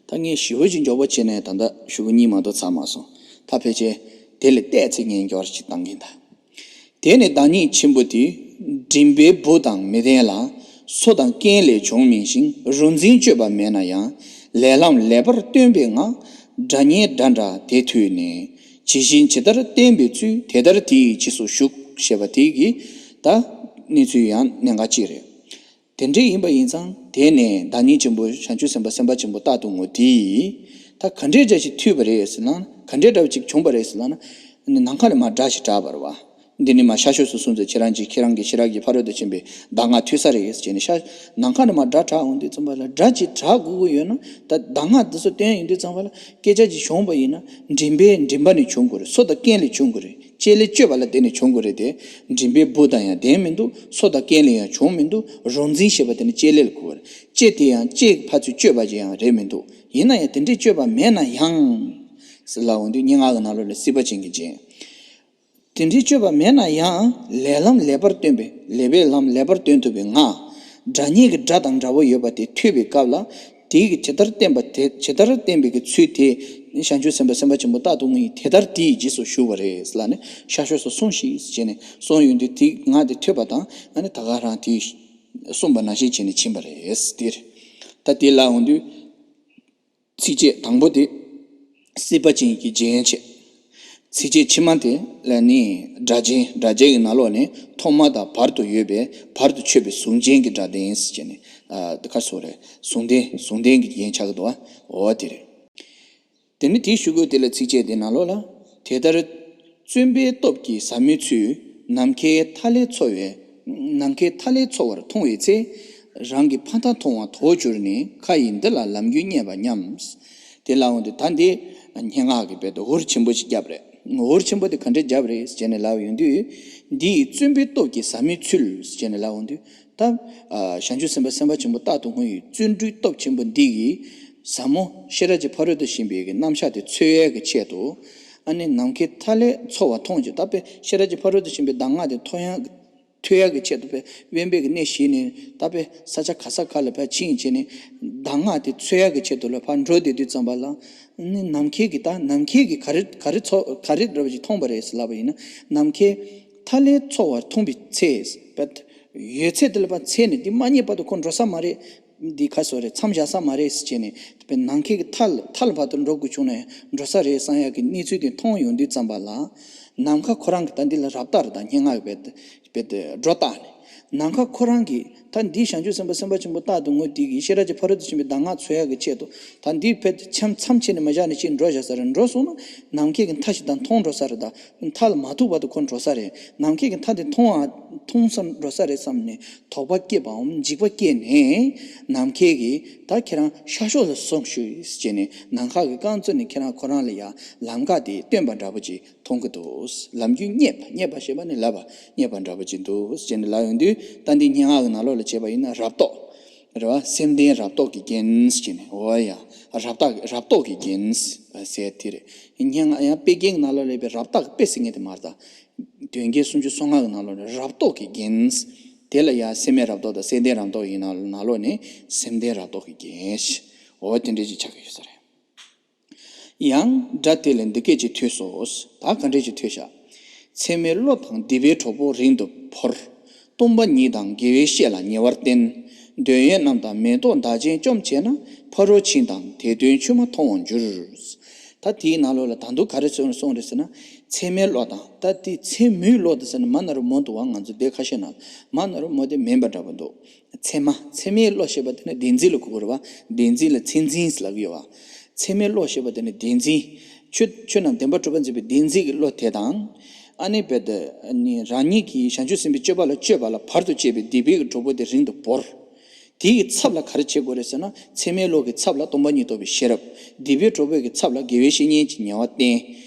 ད་ངས་ཞེ་པོ་ཅིག་མགྱོགས་པོ་བྱས་ནས་ད་ལྟ་ཞུ་གུ་གཉིས་མ་གཏོགས་ཚར་མ་སོང་། ད་ཕལ་ཆེར་དེ་ལས་ཏོག་ཙམ་ངས་མགྱོགས་ཅིག་བཏང་གིན་གདའ། དེ་ནི་བདག་ཉིད་ཆེན་པོ་དེ། མགྲིན་པའི་སྦུབས་དང་མི་ལྡན་ལ། སོ་དང་རྐན་ལས་བྱུང་མིན་ཞིང་། རོ་འཛིན་སྤྱོད་པ་མེད་ན་ཡང་། ལས་ལམ་ལེགས་པར་སྟོན་པའི་ངག། སྒྲ་སྙན་སྒྲ་འདྲ་དེ་ཐོས་ནས། ཇི་བཞིན་ཇི་ལྟར་བསྟན་པའི་ཚུལ། དེ་ལྟར་དེའི་རྗེས་སུ་ཞུགས། ཞེས་པ་དེ་གི་ད་གནས་ཚུལ་ཡང་གནད་འགག་ཅིག་རེད། དེ་འདྲ་ཡིན་པ་ཡིན་ཙང་། དེ་ནས་བདག་ཉིད་ཆེན་པོ་བྱང་ཆུབ་སེམས་དཔའ་སེམས་དཔའ་ཆེན་པོ་རྟག་ཏུ་ངུ་དེས། ད་ག་འདྲའི་འདྲ་ཞིག་ཐོས་པ་རེད་ཟེར་ན། ག་འདྲའི་འདྲ་བ་ཅིག་བྱུང་བ་རེད་ཟེར་ན། ནི་ནམ་མཁའ་ནས་མར་སྒྲ་ཞིག་གྲགས་པ་རེད་བ། འདི་ནི་མར་ཤར་ཕྱོགས་སུ་སོང་ཚེ་ཁྱེད་རང་གིས་ཁྱེད་རང་གི་ཤེས་རབ་ཀྱི་ཕ་རོལ་ཏུ་ཕྱིན་པའི་གདམས་ངག་ཐོས་ས་རེད་ཟེར་ནས་ཤར། ནམ་མཁའ་ནས་མར་སྒྲ་གྲགས་འོང་དུས་ཙམ་པ་ལ། སྒྲ་ཅིག་གྲགས་དགོས་ཀྱི་ཡོད་ན། ད་གདམས་ངག་འདི་ཚོ་བསྟན་ཡོང་དུས་ཙམ་པ་ལ། སྐད་ཆ་ཅིག་བྱུང་བ་ཡིན་ན་མགྲིན་པའི་མགྲིན་པ་ནས་བྱུང་དགོས་རེད། སོ་དང་རྐན་ལས་བྱུང་དགོས་རེད། ལྕེ་ལས་སྤྱོད་པ་ལ་བརྟེན་ནས་བྱུང་དགོས་རེད་དེ། མགྲིན་པའི་སྦུབས་དང་ཡང་ལྡན་མི་འདུག། སོ་དང་རྐན་ལས་ཡང་བྱུང་མི་འདུག། རོ་འཛིན་ཞེས་པ་དེ་ནི་ལྕེ་ལས་ལ་གོ་བར། ལྕེ་དེ་ཡང་ལྕེ་ཕར་ཚུར་སྤྱོད་པ་ཅིག་ཡང་རེད་མི་འདུག། ཡིན་ན་ཡང་དེ་འདྲའི་སྤྱོད་པ་མེད་ན་ཡང་། ཟེར་ལབ་འོང་དུས་སྙན་ངག་གི་ནང་ལོགས་ལ་སྲིད་པ་ཅན་གྱི་རྒྱན། དེ་འདྲའི་སྤྱོད་པ་མེད་ན་ཡང་། ལས་ལམ་ལེགས་པར་སྟོན་པའི། ལེགས་པའི་ལམ་ལེགས་པར་སྟོན་ཐུབ་པའི་ངག། སྒྲ་སྙན་གྱི་སྒྲ་དང་འདྲ་བོ་ཡོད་པ་དེ་ཐོས་པའི་སྐབས་ལ། དེ་གིས་ཇི་ལྟར་བསྟན་པ་དེ། ཇི་ལྟར་བསྟན་པའི་གི་ཚུལ་དེ། བྱང་ཆུབ་སེམས་དཔའ་སེམས་དཔའ་ཆེན་པོ་རྟག་ཏུ་ངུ་ཡིས་དེ་ལྟར་དེའི་རྗེས་སུ་ཞུགས་པ་རེད་ལབ་ནས། ཤར་ཕྱོགས་སུ་སོང་ཞིག་ཟེར་ནས་གསུངས་ཡོང་དུས། དེ་ངག་དེ་ཐོས་པ་དང་། ཨ་ནི་ད་ག་རང་དེ་གསུངས་པ་ནང་བཞིན་བྱས་ནས་ཕྱིན་པ་རེད། དེ་རེད། ད་དེ་ལབ་འོང་དུས། ཚིགས་བཅད་དང་པོ་དེ་སྲིད་པ་ཅན་གྱི་རྒྱན་བྱས། ཚིགས་བཅད་ཕྱི་མ་དེ་ལ་ནི་སྒྲ་རྒྱན། སྒྲ་རྒྱན་གྱི་ནང་ལོགས་ནས་ཐོག་མ་དང་བར་དུ་ཡོད་པའི་བར་དུ་ཆོད་པའི་ཟུང་ལྡན་གྱི་སྒྲ་ལྡན་ཟེར་བྱས་ནས། ཨ། དེ་ག་སོགས་རེད། ཟུང་ལྡན། ཟུང་ལྡན་གྱི་རྒྱན་ཆགས་ཀྱི་འདུག་བ། འོ་དེ་རེད། དེ་ནི་དེའི་ཤུ་གུ་དེ་ལ་ཚིགས་བཅད་དེ་ནང་ལོགས་ལ། དེ་ལྟར་བརྩོན་པའི་སྟོབས་ཀྱིས་ཟབ་མོའི་ཚུལ། ནམ་མཁའི་མཐའ་ལས་འཚོ་བའི། ནམ་མཁའི་མཐའ་ལས་འཚོ་བར་མཐོང་བའི་ཚེ། རང་གི་ཕ་མཐའ་མཐོང་བ་དོར་གྱུར་ནས། མཁའ་ཡི་འདི་ལ་ལམ་རྒྱུད་རྙེད་པ་སྙམ། དེ་ལ་འོང་དུས་ད་འདི་སྙན་ངག་གི་དཔེ་དེ་འུར་ཆེན་པོ་ཞིག་བརྒྱབ་རེད། འུར་ཆེན་པོ་དེ་ག་འདྲས་བརྒྱབ་རེད་ཟེར་ནས་ལབ་ཡོང་དུས། འདི་ཡི་བརྩོན་པའི་སྟོབས་ཀྱིས་ཟབ་མོའི་ཚུལ་ཟེར་ནས་ལབ་འོང་དུས། ད་བྱང་ཆུབ་སེམས་དཔའ་སེམས་དཔའ་ཆེན་པོ་རྟག་ཏུ་ངུ་ཡི་བརྩོན་འགྲུས་སྟོབས་ཆེན་པོ་འདི་ཡིས་ཟབ་མོ་ཤེས་རབ་ཀྱི་ཕ་རོལ་ཏུ་ཕྱིན་པའི་གི་རྣམ་གཞག་དེ་འཚོལ་ཡས་ཀྱི་ཆེད་དུ། ཨ་ནི་ནམ་མཁའི་མཐའ་ལས་འཚོ་བ་མཐོང་ཅིག། ད་དཔེ་ཤེས་རབ་ཀྱི་ཕ་རོལ་ཏུ་ཕྱིན་པའི་གདམས་ངག་དེ་ཐོས་ཡ། ཐོས་ཡ་གི་ཆེད་དུ་དཔེ་དབེན་པའི་གི་གནས་བཞེས་ནས། ད་དཔེ་ས་ཆ་ག་ས་ག་ལ་ཕར་ཕྱིན་བྱས་ནས་གདམས་ངག་དེ་འཚོལ་ཡ་གི་ཆེད་དུ་ལ་ཕར་འགྲོ་བསྡད་དུས་ཙམ་པ་ལ། ནི་ནམ་མཁའི་གི། ད་ནམ་མཁའི་གི་ག་རེ་ག་རེ་འཚོ་ག་རེ་འདྲ་བ་ཞིག་མཐོང་བ་རེད་ཟེར་ལབ་པ་ཡིན་ན། ནམ་མཁའི་མཐའ་ལས་འཚོ་བར་མཐོང་བའི་ཚེ། དཔེ་ཡོད་ཚད་དེ་ལ་ཕར་འཚོལ་ནས། འདི་མ་རྙེད་བར་དུ་ཁོ་འགྲོ་ས་མ་རེད། འདི་ག་སོགས་རེད། མཚམས་བཞག་ས་མ་རེད་ཟེར་བྱས་ནས། དཔེ་ནམ་མཁའི་གི་མཐའ་ལ་མཐའ་ལ་བར་དུ་འགྲོ་དགོས་བྱུང་ན་ཡང་འགྲོ་ས་རེད་བསམ་ཡག་གི་གནས་ཚུལ་དེ་མཐོང་ཡོང་དུས་ཙམ་པ་ལ། ནམ་མཁའ་ཁོ་རང་གི། ད་འདི་ལ་རབ་བཏགས་རེད། ད་སྙན་ངག་གི་དཔེ་དེ་དཔེ་དེ་སྒྲོ་བཏགས་ནས། ནམ་མཁའ་ཁོ་རང་གི། ད་འདི་བྱང་ཆུབ་སེམས་དཔའ་སེམས་དཔའ་ཆེན་པོ་རྟག་ཏུ་ངུ་དེ་གིས་ཤེས་རབ་ཀྱི་ཕ་རོལ་ཏུ་ཕྱིན་པའི་གདམས་ངག་འཚོལ་ཡག་གི་ཆེད་དུ། ད་འདི་དཔེ་མཚམས་མཚམས་བྱས་ནས་མ་བཞག་ནས་ཅིག་འགྲོ་བཞག་ས་རེད། འགྲོ་སོང་ན་ནམ་མཁའི་གི་མཐའ་ཞིག་ད་མཐོང་འགྲོ་ས་རེད། ད་མཐའ་ལ་མ་ཐུག་བར་དུ་ཁོ་འགྲོ་ས་རེད། ནམ་མཁའི་གི་མཐའ་དེ་མཐོང་བ་མཐོང་ས་འགྲོ་ས་རེད་བསམ་ནས། དོགས་པ་སྐྱེས་པའམ་འཇིགས་པ་སྐྱེས་ནས། ནམ་མཁའི་གི་ད་ཁྱེད་རང་ཤར་ཕྱོགས་ལ་སོང་ཤོག་ཟེར་བྱས་ནས། ནམ་མཁའ་གི་རྐང་བཙུགས་ནས་ཁྱེད་རང་ཁོ་རང་ལ་ཡང་ལམ་ཁ་དེ་སྟོན་པ་འདྲ་པོ་ཅིག་མཐོང་གི་འདུག། ལམ་རྒྱུད་རྙེད་པ། རྙེད་པ་ཞེས་པ་ནི་ལབ་པ། རྙེད་པ་འདྲ་པོ་ཅིག་འདུག་ཟེར་ནས་ལབ་ཡོང་དུས། ད་འདི་སྙན་ངག་གི་ནང་ལོགས་ལ་བྱས་པ་ཡིན་ན་རབ་རྟོག། རེད་བ། སེམས་ལྡན་རབ་རྟོག་གི་རྒྱན་ཟེར་ནས། འོ་ཡ། རབ་རྟོག་རབ་རྟོག་གི་རྒྱན་ཟེར་དེ་རེད། སྙན་ངག་ཡང་དཔེ་རྒྱན་ནང་ལོགས་ལ་ཡོད་པའི་རབ་རྟོག་གི་དཔེ་ཟེར་མཁན་དེ་མ་རེད་ད། དོན་རྒྱན་སུམ་ཅུ་སོ་ལྔ་གི་ནང་ལོགས་ནས་རབ་རྟོག་གི་རྒྱན། དེ་ལ་ཡང་སེམས་མེད་རབ་རྟོག་དང་སེམས་ལྡན་རབ་རྟོག་ཡིན་ནང་ལོགས་ནས་སེམས་ལྡན་རབ་རྟོག་གི་རྒྱན་ཞེས། འོ་དེ་འདྲ་ཅིག་ཆགས་ཀྱི་ཡོད་ས་རེད། ཡང་སྒྲ་དེ་ལས་འདི་སྐད་ཅེས་ཐོས་སོ། ད་ག་འདྲ་ཅིག་ཐོས་ཤག། ཚད་མའི་བློ་དང་སྡིག་པའི་གྲོགས་པོ་རིང་དུ་བོར། སྟོང་པ་ཉིད་དང་དགེ་བའི་བཤེས་ལ་ཉེ་བར་བསྟེན། འདོད་ཡོན་རྣམས་དང་མེ་ཏོག་མདའ་ཅན་བཅོམ་བྱས་ན། ཕ་རོལ་ཕྱིན་དང་དེ་དོན་ཆུད་མ་མཐོང་བར་འགྱུར། ད་དེའི་ནང་ལོགས་ལ་ད་དུང་ག་རེ་གསུངས་གསུངས་རེད་ཟེར་ན། ཚད་མའི་བློ་དང་། ད་དེ་ཚད་མའི་བློ་དེ་ཟེར་ན་མ་ན་རུ་མོ་འདུག་བ། ང་ཚོ་སྡེ་ཁ་ཤས་ནང་མ་ན་རུ་མོ་དེ་མིན་པ་འདྲ་པོ་འདུག། ཚད་མ། ཚད་མའི་བློ་ཞེས་པ་དེ་ནི་བདེན་འཛིན་ལ་གོ་དགོས་རེད་བ། བདེན་འཛིན་ལ་ཚད་འཛིན་ལབ་ཀྱི་ཡོད་བ། ཚད་མའི་བློ་ཞེས་པ་དེ་ནི་བདེན་འཛིན། ཆོས་ཆོས་རྣམས་བདེན་པར་གྲུབ་པར་འཛིན་པའི་བདེན་འཛིན་གྱི་བློ་དེ་དང་། ཨ་ནི་རྦད་དེ་ནི་རང་ཉིད་ཀྱིས་བྱང་ཆུབ་སེམས་དཔའི་སྤྱོད་པ་ལ་སྤྱོད་པ་ལ་བར་དུ་གཅོད་པའི་སྡིག་པའི་གྲོགས་པོ་དེ་རིང་དུ་བོར། དེ་ཡི་ཚབ་ལ་ག་རེ་བྱེད་དགོས་རེད་ཟེར་ན། ཚད་མའི་བློ་གི་ཚབ་ལ་སྟོང་པ་ཉིད་རྟོགས་པའི་ཤེས་རབ། སྡིག་པའི་གྲོགས་པོ་གི་ཚབ་ལ་དགེ་བའི་བཤེས་གཉེན་གྱི་ཉེ་བར་བསྟེན།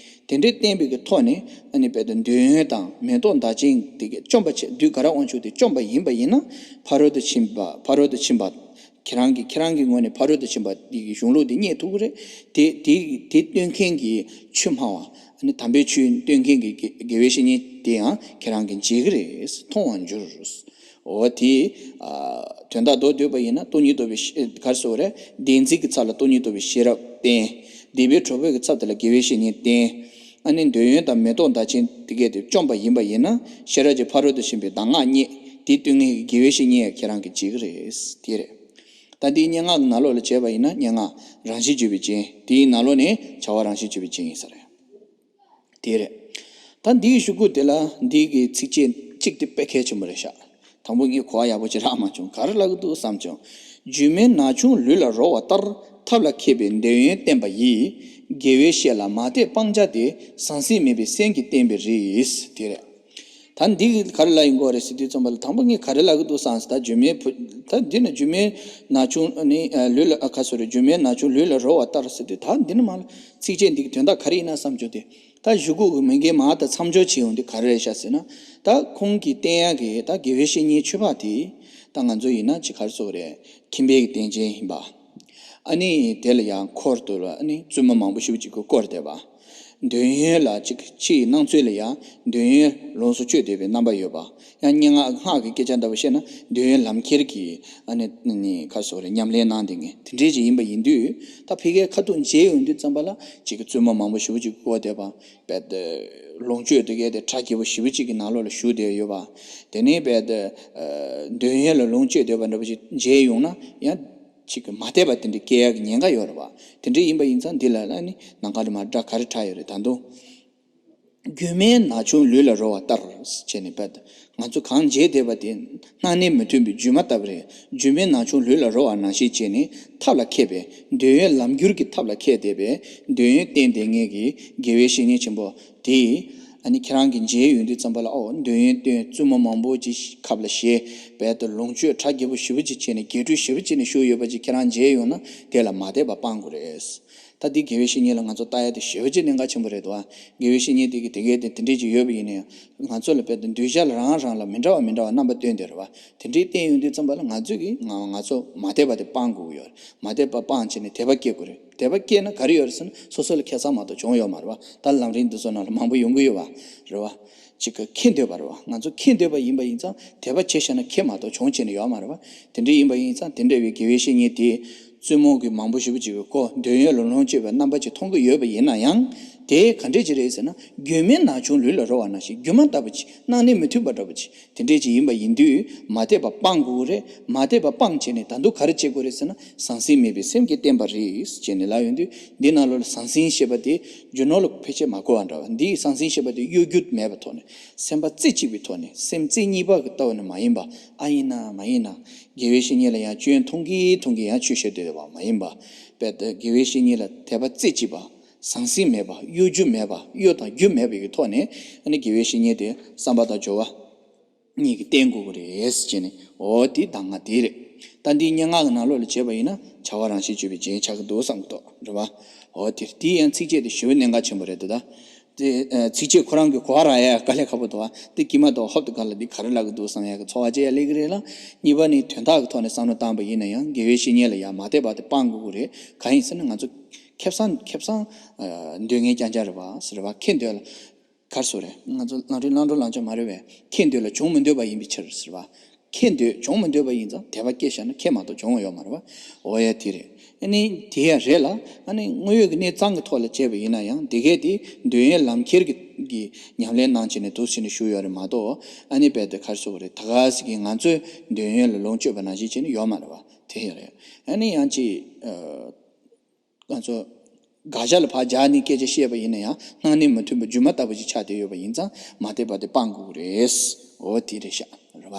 དེ་འདྲའི་བསྟེན་པའི་གི་ཐོག་ནས་ཨ་ནི་རྦད་དེ་འདོད་ཡོན་དང་མེ་ཏོག་མདའ་ཅན་དེ་གས་བཅོམ་པ་བྱས། བདུད་དགའ་རབ་དབང་ཕྱུག་དེ་བཅོམ་པ་ཡིན་པ་ཡིན་ན། ཕ་རོལ་ཏུ་ཕྱིན་པ། ཕ་རོལ་ཏུ་ཕྱིན་པ། ཁྱེད་རང་གི་ཁྱེད་རང་གི་ངོས་ནས་ཕ་རོལ་ཏུ་ཕྱིན་པ་དེ་གི་གཞུང་ལུགས་དེ་རྙེད་ཐུབ་ཀྱི་རེད། དེ་དེ་དེ་སྟོན་མཁན་གྱི་ཆོས་སྨྲ་བ། ཨ་ནི་དམ་པའི་ཆོས་སྟོན་མཁན་གྱི་དགེ་དགེ་བའི་བཤེས་གཉེན་དེ་ཡང་ཁྱེད་རང་གིས་མཇལ་གྱི་རེད། མཐོང་བར་འགྱུར། འོ་དེ། ཨ། དོན་དག་མདོར་བསྡུས་པ་ཡིན་ན། སྟོང་ཉིད་རྟོགས་པའི་ཤེས། ག་རེ་ཟེར་དགོས་རེད། བདེན་འཛིན་གྱི་ཚབ་ལ་སྟོང་ཉིད་རྟོགས་པའི་ཤེས་རབ་བསྟེན། སྡིག་པའི་གྲོགས་པོའི་གི་ཚབ་དེ་ལ་དགེ་བའི་བཤེས་གཉེན་བསྟེན། ཨ་ནི་འདོད་ཡོན་དང་མེ་ཏོག་མདའ་ཅན་དེ་གས་དེ་བཅོམ་པ་ཡིན་པ་ཡིན་ན། ཤེས་རབ་ཀྱི་ཕ་རོལ་ཏུ་ཕྱིན་པའི་གདམས་ངག་རྙེད། དེ་སྟོན་མཁན་གྱི་དགེ་བའི་བཤེས་གཉེན་ཡང་ཁྱེད་རང་གིས་མཇལ་གྱི་རེད། དེ་རེད། ད་འདིའི་སྙན་ངག་གི་ནང་ལོགས་ལ་བྱས་པ་ཡིན་ན། སྙན་ངག་རང་བཞིན་བརྗོད་པའི་རྒྱན། དེའི་ནང་ལོགས་ནས་བྱ་བ་རང་བཞིན་བརྗོད་པའི་རྒྱན་ཡིན་ས་རེད། དེ་རེད། ད་འདིའི་གཞུག་གུ་དེ་ལ་འདི་གི་ཚིགས་བཅད་གཅིག་དེ་དཔེ་གལ་ཆེན་པོ་རེད་ཤག། དང་པོ་ངས་གོ་བ་ཡག་པོ་ཅིག་རག་མ་བྱུང་། ག་རེ་ལབ་ཀྱི་འདུག་བསམ་བྱུང་། སྒྱུ་མའི་ནག་ཆུང་ལུས་ལ་རོལ་བ་ལྟར། ཐབས་ལ་མཁས་པའི་འདོད་ཡོན་བསྟེན་པ་ཡིས། དགེ་བའི་བཤེས་ལ་མ་དད་སྤང་བྱ་སྟེ། ཟང་ཟིང་མེད་པའི་སེམས་ཀྱིས་བསྟེན་པའི་རིགས། དེ་རེད། ད་འདི་ག་རེ་ལབ་ཡོང་གི་རེད་ཟེར་དུས་ཙམ་པ་ལ། དང་པོ་ངས་ག་རེ་ལབ་ཀྱི་འདུག་བསམ་ཟེར། ད་སྒྱུ་མའི་བུ། ད་འདི་ནི་སྒྱུ་མའི་ནག་ཆུང་ནི་ལུས་ལ། ཨ། ག་རེ་ཟེར་དགོས་རེད། སྒྱུ་མའི་ནག་ཆུང་ལུས་ལ་རོལ་བ་ལྟར་ཟེར་དུས། ད་འདི་ནི་མ་ལ་ཚིགས་བཅད་འདི་གི་དོན་དག་ག་རེ་ཡིན་ན་བསམ་བྱུང་སྟེ། ད་གཞུག་གུ་གི་མི་འགལ་མ་ད་མཚམས་སྦྱོར་བྱེད་ཡོང་དུས་ག་རེ་རེད་ཤག་ཟེར་ན། ད་ཁོང་གིས་བསྟེན་ཡག་གི་ད་དགེ་བའི་བཤེས་གཉེན་ཆོས་པ་དེ། ད་ང་ཚོ་ཡིན་ན་ཅིག་ག་རེ་ཟེར་དགོས་རེད། ཁྱིམ་པའི་གི་རྟེན་ཅན་ཡིན་པ། ཨ་ནི་དེ་ལ་ཡང་འཁོར་དུ་ལ་ཨ་ནི་བཙུན་མོ་མང་པོ་ཞེ་པོ་ཅིག་གིས་བསྐོར་བསྡད་པ། འདོད་ཡོན་ལ་ཅིག་ཕྱི་ཡི་སྣང་ཚུལ་ལ་ཡང་འདོད་ཡོན་ལོངས་སུ་སྤྱོད་བསྡད་པའི་རྣམ་པ་ཡོད་པ། ཡང་སྙན་ངག་སྔགས་ཀྱི་སྐད་ཆ་འདྲ་པོ་བཤད་ན། འདོད་ཡོན་ལམ་ཁྱེར་གྱི་ཨ་ནི་ནི་ག་རེ་ཟེར་དགོས་རེད། ཉམས་ལེན་གནང་བསྡད་མཁན་དེ་འདྲས་ཅིག་ཡིན་པ་ཡིན་དུས། ད་ཕ་གིའི་ཁ་ཐུག་མཇལ་ཡོང་དུས་ཙམ་པ་ལ། ཅིག་གི་བཙུན་མོ་མང་པོ་ཞེ་པོ་ཅིག་བསྐོར་བསྡད་པ། རྦད་དེ་ལོངས་སྤྱོད་དེ་གས་དེ་གྲ་རྒྱས་པོ་ཞེ་པོ་ཅིག་གི་ནང་ལོགས་ལ་ཞུགས་བསྡད་ཡོད་པ། དེ་ནས་རྦད་དེ་འདོད་ཡོན་ལ་ལོངས་སྤྱོད་བསྡད་པ་འདྲ་པོ་ཅིག་མཇལ་ཡོང་ན་ཡང་། ཅིག་གི་མ་དད་པ་དེ་འདྲ་སྐྱེ་ཡག་གི་ཉེན་ཁ་ཡོད་རེད་བ། དེ་འདྲ་ཡིན་པ་ཡིན་ཙང་འདི་ལ་ཨ་ནི་ནམ་མཁའ་ལ་མར་སྒྲ་ག་རེ་གྲགས་ཡོད་རེད། ད་དུང་། སྒྱུ་མའི་ནག་ཆུང་ལུས་ལ་རོལ་བ་ལྟར་བྱས་ནས། རྦད་དེ་ང་ཚོ་གང་མཇལ་བསྡད་པ་དེ་སྣང་གནས་མི་མཐུན་པའི་སྒྱུ་མ་ལྟ་བུ་རེད། སྒྱུ་མའི་ནག་ཆུང་ལུས་ལ་རོལ་བ་ནང་བཞིན་བྱས་ནས། ཐབས་ལ་མཁས་པའི་འདོད་ཡོན་ལམ་འགྱུར་གྱི་ཐབས་ལ་མཁས་བསྡད་པའི། འདོད་ཡོན་བསྟེན་བསྡད་མཁན་གྱི་དགེ་བའི་བཤེས་གཉེན་ཆེན་པོ་དེས། ཨ་ནི་ཁྱེད་རང་གིས་མཇལ་ཡོང་དུས་ཙམ་པ་ལ། ཨོ། འདོད་ཡོན་བསྟེན། བཙུན་མོ་མང་པོ་ཅིག་ཁབ་ལ་བཞེས། རྦད་དེ་ལོངས་སྤྱོད་གྲ་རྒྱས་པོ་ཞེ་པོ་ཅིག་བྱས་ནས། རྒྱས་སྤྲོས་ཞེ་པོ་བྱས་ནས་བཞུགས་ཡོད་པ་ཅིག་ཁྱེད་རང་མཇལ་ཡོང་ན། དེ་ལ་མ་དད་པ་སྤང་དགོས་རེད། ད་འདི་དགེ་བའི་བཤེས་གཉེན་ལ་ང་ཚོ་ལྟ་ཡ་དེ་ཞེ་པོ་ཅིག་གནད་འགག་ཆེན་པོ་རེད་དོ། དགེ་བའི་བཤེས་གཉེན་དེ་གིས་དེ་གས་དེ་དེ་འདྲས་ཅིག་ཡོད་པ་ཡིན་ན་ཡང་། ང་ཚོ་ལ་རྦད་དེ་འདུས་བྱས་ལ་རང་རང་ལ་མི་འདྲ་བ་མི་འདྲ་བ་རྣམ་པ་སྟོན་བསྡད་རེད་བ། དེ་འདྲས་བསྟན་ཡོང་དུས་ཙམ་པ་ལ། ང་ཚོས་ཀྱིས་ང་ང་ཚོ་མ་དད་པ་དེ་སྤང་དགོས་ཀྱི་ཡོད་རེད། མ་དད་པ་སྤང་བྱས་ནས་དད་པ་སྐྱེ་དགོས་རེད། དད་པ་སྐྱེས་ན་ག་རེ་ཡོད་རེད་ཟེར་ན། སོ་སོ་ལ་ཁེ་བཟང་མ་གཏོགས་བྱུང་ཡོད་མ་རེད་བ། ད་ལམ་རིམ་འདི་ཚོ་ནང་ལ་མང་པོ་ཡོང་གི་ཡོད་བ། རེད་བ། ཅིག་གི་མཁྱེན་འདོད་པ་རེད་བ། ང་ཚོ་མཁྱེན་འདོད་པ་ཡིན་པ་ཡིན་ཙང་། དད་པ་བྱས་བཞག་ན་ཁེ་མ་གཏོགས་གྱོང་བྱས་ནས་ཡོད་མ་རེད་བ། དེ་འདྲ་ཡིན་པ་ཡིན་ཙང་། དེ་འདྲ་བའི་དགེ་བའི་བཤེས་གཉེན་དེས་བཙུན་མོ་གི་མང་པོ་ཞེ་པོ་ཅིག་གི་ཁོ་འདོད་ཡོན་ལ་ལོངས་སྤྱོད་པའི་རྣམ་པ་ཅིག་མཐོང་གི་ཡོད་པ་ཡིན་ན་ཡང་། དེ་ག་འདྲས་ཅིག་རེད་ཟེར་ན། སྒྱུ་མའི་ནག་ཆུང་ལུས་ལ་རོལ་བ་ནང་བཞིན། སྒྱུ་མ་ལྟ་བུ་ཅིག། སྣང་གནས་མི་མཐུན་པ་འདྲ་པོ་ཅིག། དེ་འདྲས་ཅིག་ཡིན་པ་ཡིན་དུས། མ་དད་པ་སྤང་དགོས་རེད། མ་དད་པ་སྤངས་བྱས་ནས་ད་དུང་ག་རེ་བྱེད་དགོས་རེད་ཟེར་ན། ཟང་ཟིང་མེད་པའི་སེམས་ཀྱིས་བསྟེན་པར་རིགས་བྱས་ནས་ལབ་ཡོང་དུས། འདི་ནང་ལོགས་ལ་ཟང་ཟིང་ཞེས་པ་དེ་རྒྱུ་ནོར་ལ་ཕལ་ཆེར་མ་གོ་བ་འདྲ་བ། འདིའི་ཟང་ཟིང་ཞེས་པ་དེ་གཡོ་སྒྱུ་མེད་པའི་ཐོག་ནས། སེམས་པ་རྩེ་གཅིག་པའི་ཐོག་ནས། སེམས་རྩེ་གཉིས་པ་གི་ལྟ་བ་ནི་མ་ཡིན་པ། ཨ་ཡིན་ན་མ་ཡིན་ན། དགེ་བའི་བཤེས་གཉེན་ལ་ཡང་སྐྱོན་མཐོང་གིན་མཐོང་གིན་ཡང་ཆོས་བཤད་བསྡད་པ་མ་ཡིན་པ། རྦད་དེ་དགེ་བའི་བཤེས་གཉེན་ལ་དད་པ་རྩེ་གཅིག་པ། ཟང་ཟིང་མེད་པ། གཡོ་སྒྱུ་མེད་པ། གཡོ་དང་སྒྱུ་མེད་པའི་གི་ཐོག་ནས། ཨ་ནི་དགེ་བའི་བཤེས་གཉེན་དེ་བསམ་པ་དང་སྦྱོར་བ་གཉིས་ཀྱིས་བསྟེན་དགོས་ཀྱི་རེད་ཟེར་ནས། འོ་དེ་གདམས་ངག་དེ་རེད། ད་འདི་སྙན་ངག་གི་ནང་ལོགས་ལ་བྱས་པ་ཡིན་ན། བྱ་བ་རང་བཞིན་བརྗོད་པའི་རྒྱན་ཆགས་ཀྱི་འདུག་བསམ་གྱི་འདུག། རེད་བ། འོ་དེ་དེ་ཡང་ཚིགས་བཅད་དེ་ཞེ་པོ་གནད་འགག་ཆེན་པོ་རེད་དོ། ད་ དེ་ཚིགས་བཅད་ཁོ་རང་གི་གོ་བ་རག་ཡ་དཀའ་ལས་ཁག་པོ་འདུག་བ། དེ་དཀྱིལ་མ་དང་ཧོབ་ཏེ་ག་ལ་འདི་ག་རེ་ལབ་ཀྱི་འདུག་བསམ་ཡ་གི་ཚོར་བ་སྐྱེ་ཡ་སླེབས་ཀྱི་རེད་ལ། གཉིས་པ་ནི་དོན་དག་གི་ཐོག་ནས་བསམ་བློ་བཏང་པ་ཡིན་ན་ཡང་དགེ་བའི་བཤེས་གཉེན་ལ་ཡ་མ་དད་པ་དེ་སྤང་དགོས་ཀྱི་རེད། གང་ཡིན་ཟེར་ན་ང་ཚོ་ཁེ་བཟང་ཁེ་བཟང་འདོད་མཁན་རྐྱང་རྐྱང་རེད་བ་ཟེར་བ། ཁེ་འདོད་ལ་གར་སོ་རེད། ང་ཚོ་ལམ་འགྲོ་ལམ་འགྲོ་ལམ་འཇོག་མ་རེད་བས། ཁེ་འདོད་ལ་གྱོང་མི་འདོད་པ་ཡིན་པའི་ཕྱིར་ཟེར་བ། ཁེ་འདོད་གྱོང་མི་འདོད་པ་ཡིན་ཙང་དད་པ་སྐྱེ་བཞག་ན་ཁེ་མ་གཏོགས་གྱོང་ཡོད་མ་རེད་བ། འོ་ཡ་དེ་རེད། ཨ་ནི་དེ་ཡ་རེད་ལ། ཨ་ནི་དངོས་ཡོད་ཀྱི་གནས་སྟངས་ཀྱི་ཐོག་ལ་བྱས་པ་ཡིན་ན་ཡང་དེ་གས་དེ་འདོད་ཡོན་ལམ་ཁྱེར་གྱི་གི་ཉམས་ལེན་གནང་བྱས་ནས་འདུག་བྱས་ནས་བཞུགས་ཡོད་རེད་མ་གཏོགས། ཨ་ནི་རྦད་དེ་གར་སོ་རེད། ད་ག་ཟིག་གིས་ང་ཚོའི་འདོད་ཡོན་ལ་ལོངས་སྤྱོད་པ་ནང་བཞིན་བྱས་ནས་ཡོད་མ་རེད་བ། དེ་ཡ་རེད། ཨ་ནི་ཡང་ཅིག་ང་ཚོ་དགག་བྱ་ལ་ཕར་སྦྱར་ནས་སྐད་ཆ་བཤད་པ་ཡིན་ན་ཡང་སྣང་གནས་མི་མཐུན་པ་སྒྱུ་མ་ལྟ་བུ་ཅིག་ཆགས་བསྡད་ཡོད་པ་ཡིན་ཙང་མ་དད་པ་དེ་སྤང་དགོས་ཀྱི་རེད། འོ་དེ་རེད་ཤག་རེད་བ།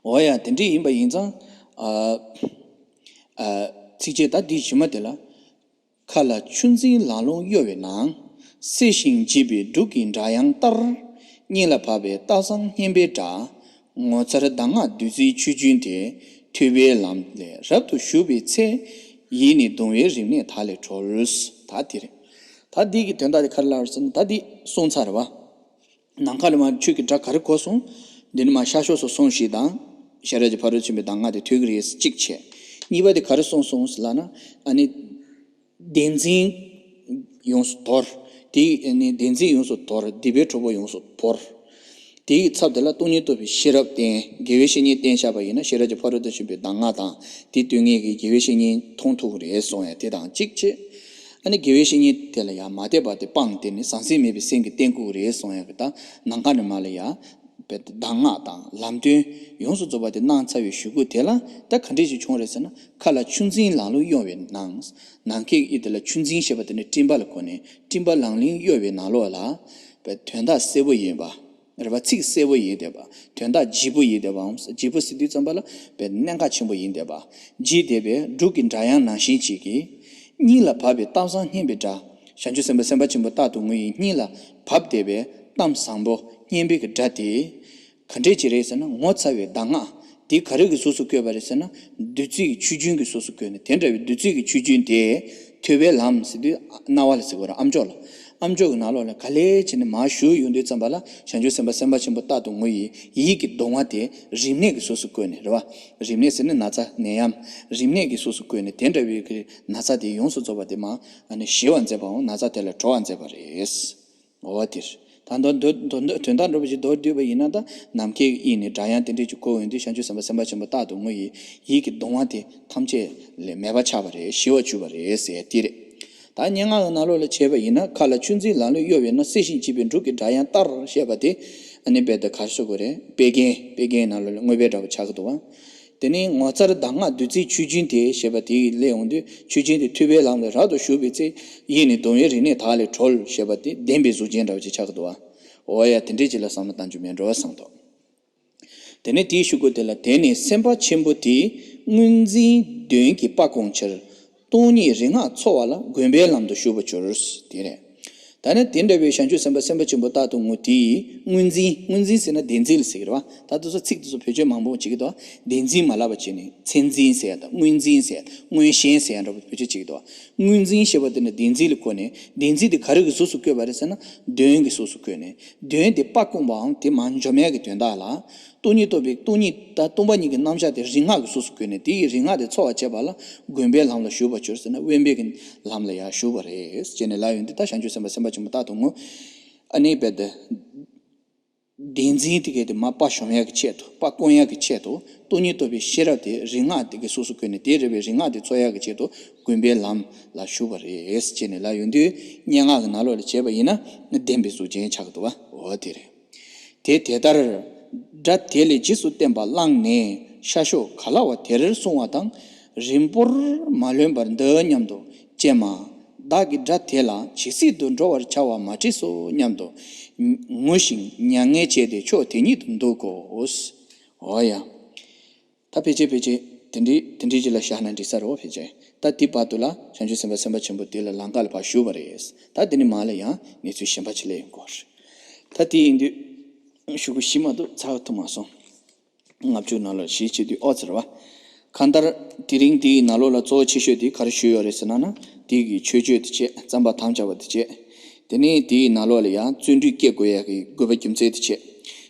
འོ་ཡ་དེ་འདྲ་ཡིན་པ་ཡིན་ཙང་། ཨ། ཨ། ཚིགས་བཅད་ད་འདིའི་གཞི་མ་དེ་ལ། མཁའ་ལ་ཆུ་འཛིན་ལང་ལོང་གཡོ་བའི་ནང་། བསིལ་ཞིང་ལྗིད་པའི་འབྲུག་གི་སྒྲ་དབྱངས་ལྟར། སྙིང་ལ་བབས་པའི་སྟག་ཚང་སྙན་པའི་སྒྲ། ངོ་མཚར་གདམས་ངག་བདུད་རྩིའི་ཆུ་རྒྱུན་དེ། ཐོས་པའི་ལམ་ལས་རབ་ཏུ་ཞུགས་པའི་ཚེ། ཡིད་ནི་གདུང་བའི་རིམས་ནད་དག་ལས་གྲོལ། ད་དེ་རེད། ད་འདི་གི་དོན་དག་དེ་ག་རེ་ལབ་རེད་ཟེར་ན་ད་འདི་གསུངས་ཚར་བ། ནམ་མཁའ་ལ་མར་ཆོས་ཀྱི་སྒྲ་ག་རེ་གོ་སོང་། འདི་ནི་མར་ཤར་ཕྱོགས་སུ་སོང་ཞིག་དང་། ཤེས་རབ་ཀྱི་ཕ་རོལ་ཏུ་ཕྱིན་པའི་གདམས་ངག་དེ་ཐོས་ཀྱི་རེད་གཅིག་བྱས། གཉིས་པ་དེ་ག་རེ་གསུངས་སོང་ཟེར་ལབ་ན། ཨ་ནི། བདེན་འཛིན་ཡོངས་སུ་དོར། དེ་ནི་བདེན་འཛིན་ཡོངས་སུ་དོར། སྡིག་པའི་གྲོགས་པོ་ཡོངས་སུ་བོར། དེའི་ཚབ་དེ་ལ་སྟོང་ཉིད་རྟོགས་པའི་ཤེས་རབ་བསྟེན། དགེ་བའི་བཤེས་གཉེན་བསྟེན་བཞག་པ་ཡིན་ན་ཤེས་རབ་ཀྱི་ཕ་རོལ་ཏུ་ཕྱིན་པའི་གདམས་ངག་དང་དེ་སྟོན་མཁན་གྱི་དགེ་བའི་བཤེས་གཉེན་མཐོང་ཐུབ་ཀྱི་རེད་གསུང་ཡ་དེ་དང་གཅིག་བྱས། ཨ་ནི་དགེ་བའི་བཤེས་གཉེན་དེ་ལ་ཡང་མ་དད་པ་དེ་སྤངས་ཏེ་ནི་ཟང་ཟིང་མེད་པའི་སེམས་ཀྱིས་བསྟེན་དགོས་ཀྱི་རེད་གསུང་ཡ་གི་ད་ནམ་མཁའ་ནས་མར་ལ་ཡ། གདམས་ངག་དང་ལམ་སྟོན་ཡོངས་སུ་རྫོགས་པ་དེ་གནང་ཚར་བའི་གཞུག་གུ་དེ་ལ་ད་ག་འདྲས་ཞིག་བྱུང་རེད་ཟེར་ན། མཁའ་ལ་ཆུ་འཛིན་ལང་ལོང་གཡོ་བའི་ནང་། ནམ་མཁའི་དབྱིངས་དེ་ལ་ཆུ་འཛིན་ཞེས་པ་དེ་ནི་སྤྲིན་པ་ལ་གོ་ནས་སྤྲིན་པ་ལང་ལིང་གཡོ་བའི་ནང་ལོགས་ལ། དོན་དག་གསལ་པོ་ཡིན་པ། རེད་པ། ཚིག་གསལ་པོ་ཡིན་བསྡད་པ། དོན་དག་ལྗིད་པོ་ཡིན་བསྡད་པའམ། ལྗིད་པོ་ཟེར་དུས་ཙམ་པ་ལ་པའི་གནད་འགག་ཆེན་པོ་ཡིན་བསྡད་པ། ལྗིད་བསྡད་པའི་འབྲུག་གི་སྒྲ་དབྱངས་ནང་བཞིན་ཅིག་གིས། སྙིང་ལ་བབས་པའི་གཏམ་བཟང་སྙན་པའི་སྒྲ། བྱང་ཆུབ་སེམས་དཔའ་སེམས་དཔའ་ཆེན་པོ་རྟག་ཏུ་ངུ་ཡི་སྙིང་ལ་བབས་བསྡད་པའི་གཏམ་བཟང་པོ་སྙན་པའི་གི་སྒྲ་དེ། ག་འདྲས་ཅིག་རེད་ཟེར་ན་ངོ་མཚར་བའི་གདམས་ངག་དེ་ག་རེ་གི་གཟུགས་སུ་བཀོད་པ་རེད་ཟེར་ན། བདུད་རྩི་གི་ཆུ་རྒྱུན་གྱི་གཟུགས་སུ་བཀོད་ནས་དེ་འདྲ་བའི་བདུད་རྩི་གི་ཆུ་རྒྱུན་དེ། ཐོས་པའི་ལམ་ཟེར་དུས་རྣ་བ་ལ་ཟེར་དགོས་རེད། ཨ་མཆོག་ལ། ཨ་མཆོག་གི་ནང་ལོགས་ལ་ག་ལེ་བྱས་ནས་མར་ཞུགས་ཡོང་དུས་ཙམ་པ་ལ་བྱང་ཆུབ་སེམས་དཔའ་སེམས་དཔའ་ཆེན་པོ་རྟག་ཏུ་ངུ་ཡི་ཡིད་ཀྱི་གདུང་བ་དེ་རིམས་ནད་ཀྱི་གཟུགས་སུ་བཀོད་ནས་རེད་བ། རིམས་ནད་ཟེར་ན་ན་ཚ་ནད་ཡམས། རིམས་ནད་ཀྱི་གཟུགས་སུ་བཀོད་ནས་དེ་འདྲ་བའི་གི་ན་ཚ་དེ་ཡོངས་སུ་རྫོགས་པ་དེ་མར་ཨ་ནི་ཞི་བར་མཛད་པའམ་ན་ཚ་དེ་ལས་གྲོལ་བར་མཛད་པ་རེད། འོ་དེར། ད་མདོ་མདོ་མདོ་མདོ་དོན་དག་འདྲ་པོ་ཞིག་མདོར་བསྡུས་པ་ཡིན་ན་ད་ནམ་མཁའི་དབྱིངས་ནས་སྒྲ་དབྱངས་དེ་འདྲས་ཀྱི་གོ་འོང་དུས་བྱང་ཆུབ་སེམས་དཔའ་སེམས་དཔའ་ཆེན་པོ་རྟག་ཏུ་ངུ་ཡི་ཡིད་ཀྱི་གདུང་བ་དེ་ཐམས་ཅད་ལས་མེད་པ་ཆགས་པ་རེད། ཞི་བར་གྱུར་པ་རེད་ཟེར་དེ་རེད། ད་སྙན་ངག་གི་ནང་ལོགས་ལ་བྱས་པ་ཡིན་ན་མཁའ་ལ་ཆུ་འཛིན་ལང་ལོང་གཡོ་བའི་ནང་བསིལ་ཞིང་ལྗིད་པའི་འབྲུག་གི་སྒྲ་དབྱངས་ལྟར་ཞེས་པ་དེ་ཨ་ནི་རྦད་དེ་གར་ཞུ་དགོས་རེད། དཔེ་རྒྱན་དཔེ་རྒྱན་ནང་ལོགས་ལ་དངོས་པོའི་འདྲ་པོ་ཆགས་ཀྱི་འདུག་བ། དེ་ནས་ངོ་མཚར་གདམས་ངག་བདུད་རྩིའི་ཆུ་རྒྱུན་དེ་ཞེས་པ་དེ་སླེབས་འོང་དུས་ཆུ་རྒྱུན་དེ་ཐོས་པའི་ལམ་ལ་རབ་ཏུ་ཞུགས་པའི་ཚེ་ཡིད་ནི་གདུང་བའི་རིམས་ནད་དག་ལས་གྲོལ་ཞེས་པ་དེ་བདེན་པའི་གཟུགས་ཅན་འདྲ་བ་ཅིག་ཆགས་ཀྱི་འདུག་བ། འོ་ཡ་དེ་འདྲས་ཅིག་ལ་བསམ་བློ་གཏང་རྒྱུ་མེད་འགྲོ་བསམ་འདུག་དེ་ནས་དེའི་གཞུག་གུ་དེ་ལ་དེ་ནི་སེམས་དཔའ་ཆེན་པོ་དེས་དངོས་འཛིན་གདོན་གྱི་སྤ་བཀོང་ཕྱིར། སྟོང་ཉིད་རིག་སྔགས་འཚོ་བ་ལ་དགོན་པའི་ལམ་དུ་ཞུགས་པར་གྱུར། དེ་རེད། ད་ནི་དེ་འདྲ་བའི་བྱང་ཆུབ་སེམས་དཔའ་སེམས་དཔའ་ཆེན་པོ་རྟག་ཏུ་ངུ་དེས་དངོས་འཛིན། དངོས་འཛིན་ཟེར་ན་བདེན་འཛིན་ལ་ཟེར་གི་རེད་བ། ད་དེ་ཚོ་ཚིག་དེ་ཚོ་བེད་སྤྱོད་མང་པོ་བྱེད་ཀྱི་འདུག་བདེན་འཛིན་མ་ལབ་པ་བྱས་ནས་མཚན་འཛིན་ཟེར་ཡ་དང་དངོས་འཛིན་ཟེར་ཡ་དང་མངོན་ཞེན་ཟེར་ཡ་འདྲ་པོ་བེད་སྤྱོད་བྱེད་ཀྱི་འདུག་དངོས་འཛིན་ཞེས་པ་དེ་ནི་བདེན་འཛིན་ལ་གོ་ནས་བདེན་འཛིན་དེ་ག་རེ་གི་གཟུགས་སུ་བཀོད་པ་རེད་ཟེར་ན་གདོན་གྱི་གཟུགས་སུ་བཀོད་ནས་གདོན་དེ་སྤ་བཀོང་བའམ་དེ་མར་འཇོམས་ཡ་གི་དོན་དག་ལ། སྟོང་ཉིད་རྟོགས་པའི་སྟོང་ཉིད་ད་སྟོང་པ་ཉིད་ཀྱི་རྣམ་གཞག་དེ་རིག་སྔགས་ཀྱི་གཟུགས་སུ་བཀོད་ནས་དེ་ཡི་རིག་སྔགས་དེ་འཚོ་བར་བྱེད་པ་ལ་དགོན་པའི་ལམ་ལ་ཞུགས་པར་གྱུར་ཟེར་ན་དབེན་པའི་གི་ལམ་ལ་ཡང་ཞུགས་པ་རེད་ཅེས་ནས་ལབ་ཡོང་དུས་ད་བྱང་ཆུབ་སེམས་དཔའ་སེམས་དཔའ་ཆེན་པོ་རྟག་ཏུ་ངུ། ཨ་ནི་རྦད་དེ། བདེན་འཛིན་དེ་གས་དེ་མར་སྤ་གཞོམ་ཡག་གི་ཆེད་དུ་སྤ་བཀོང་ཡག་གི་ཆེད་དུ་སྟོང་ཉིད་རྟོགས་པའི་ཤེས་རབ་དེ་རིག་སྔགས་དེ་གི་གཟུགས་སུ་བཀོད་ནས་དེ་རེ་བའི་རིག་སྔགས་དེ་འཚོ་ཡག་གི་ཆེད་དུ་དགོན་པའི་ལམ་ལ་ཞུགས་པ་རེད་ཅེས་ནས་ལབ་ཡོང་དུས་སྙན་ངག་གི་ནང་ལོགས་ལ་བྱས་པ་ཡིན་ན་བདེན་པའི་གཟུགས་ཅན་ཆགས་ཀྱི་འདུག་བ། འོ་དེ་རེད། དེ་དེ་ལྟར་སྒྲ་དེ་ལས་རྗེས་སུ་བསྟན་པ་བླངས་ནས་ཤར་ཕྱོགས་ག་ལ་བ་དེར་སོང་བ་དང་། རིང་པོར་མ་ལོན་པར་འདུག་སྙམ་དུ་ཀྱེ་མ། བདག་གིས་སྒྲ་དེ་ལ་ཇི་སྲིད་དུ་འགྲོ་བར་བྱ་བ་མ་བྲིས་སོ་སྙམ་དུ་ངུ་ཞིང་མྱ་ངན་བྱས་ཏེ་ཕྱོགས་དེ་ཉིད་དུ་འདུག་གོ། འོ་ཡ། ད་ཕལ་ཆེར་ཕལ་ཆེར་དེ་འདྲའི་དེ་འདྲའི་ཅིག་ལ་བཞག་ན་འགྲིག་ས་རེད། འོ་ཕལ་ཆེར་ད་དེ་བར་དུ་ལ་བྱང་ཆུབ་སེམས་དཔའ་སེམས་དཔའ་ཆེན་པོ་དེ་ལ་ལམ་ཁ་ལ་ཕར་ཞུགས་པ་རེད། ད་དེ་ནི་མ་ལ་ཡང་གནས་ཚུལ་གཞན་པ་ཅིག་སླེབས་ཡོང་གི་རེད། ད་དེ་ཡིན་དུས་གཞུག་གུ་བཞི་མ་གཏོགས་ཚར་ཐུབ་མ་སོང་། ལྔ་བཅུ་ནང་ལ་གཞི་བྱེད་དུས་ཨོ་ཙི་རེད་བ། གང་ལྟར་དེ་རིང་འདིའི་ནང་ལོགས་ལ་གཙོ་བོ་ཆེ་ཤོས་དེ་ག་རེ་ཞུས་ཡོད་རེད་ཟེར་ན་ན། དེ་གི་མཆོད་བརྗོད་དེ་བྱས། རྩོམ་པར་དམ་བཅའ་བ་དེ་བྱས། དེ་ནས་དེའི་ནང་ལོགས་ལ་ཡང་བརྩོན་འགྲུས་སྐྱེ་དགོས་ཡ་གི་དགོས་པ་རྒྱུ་མཚན་དེ་བྱས།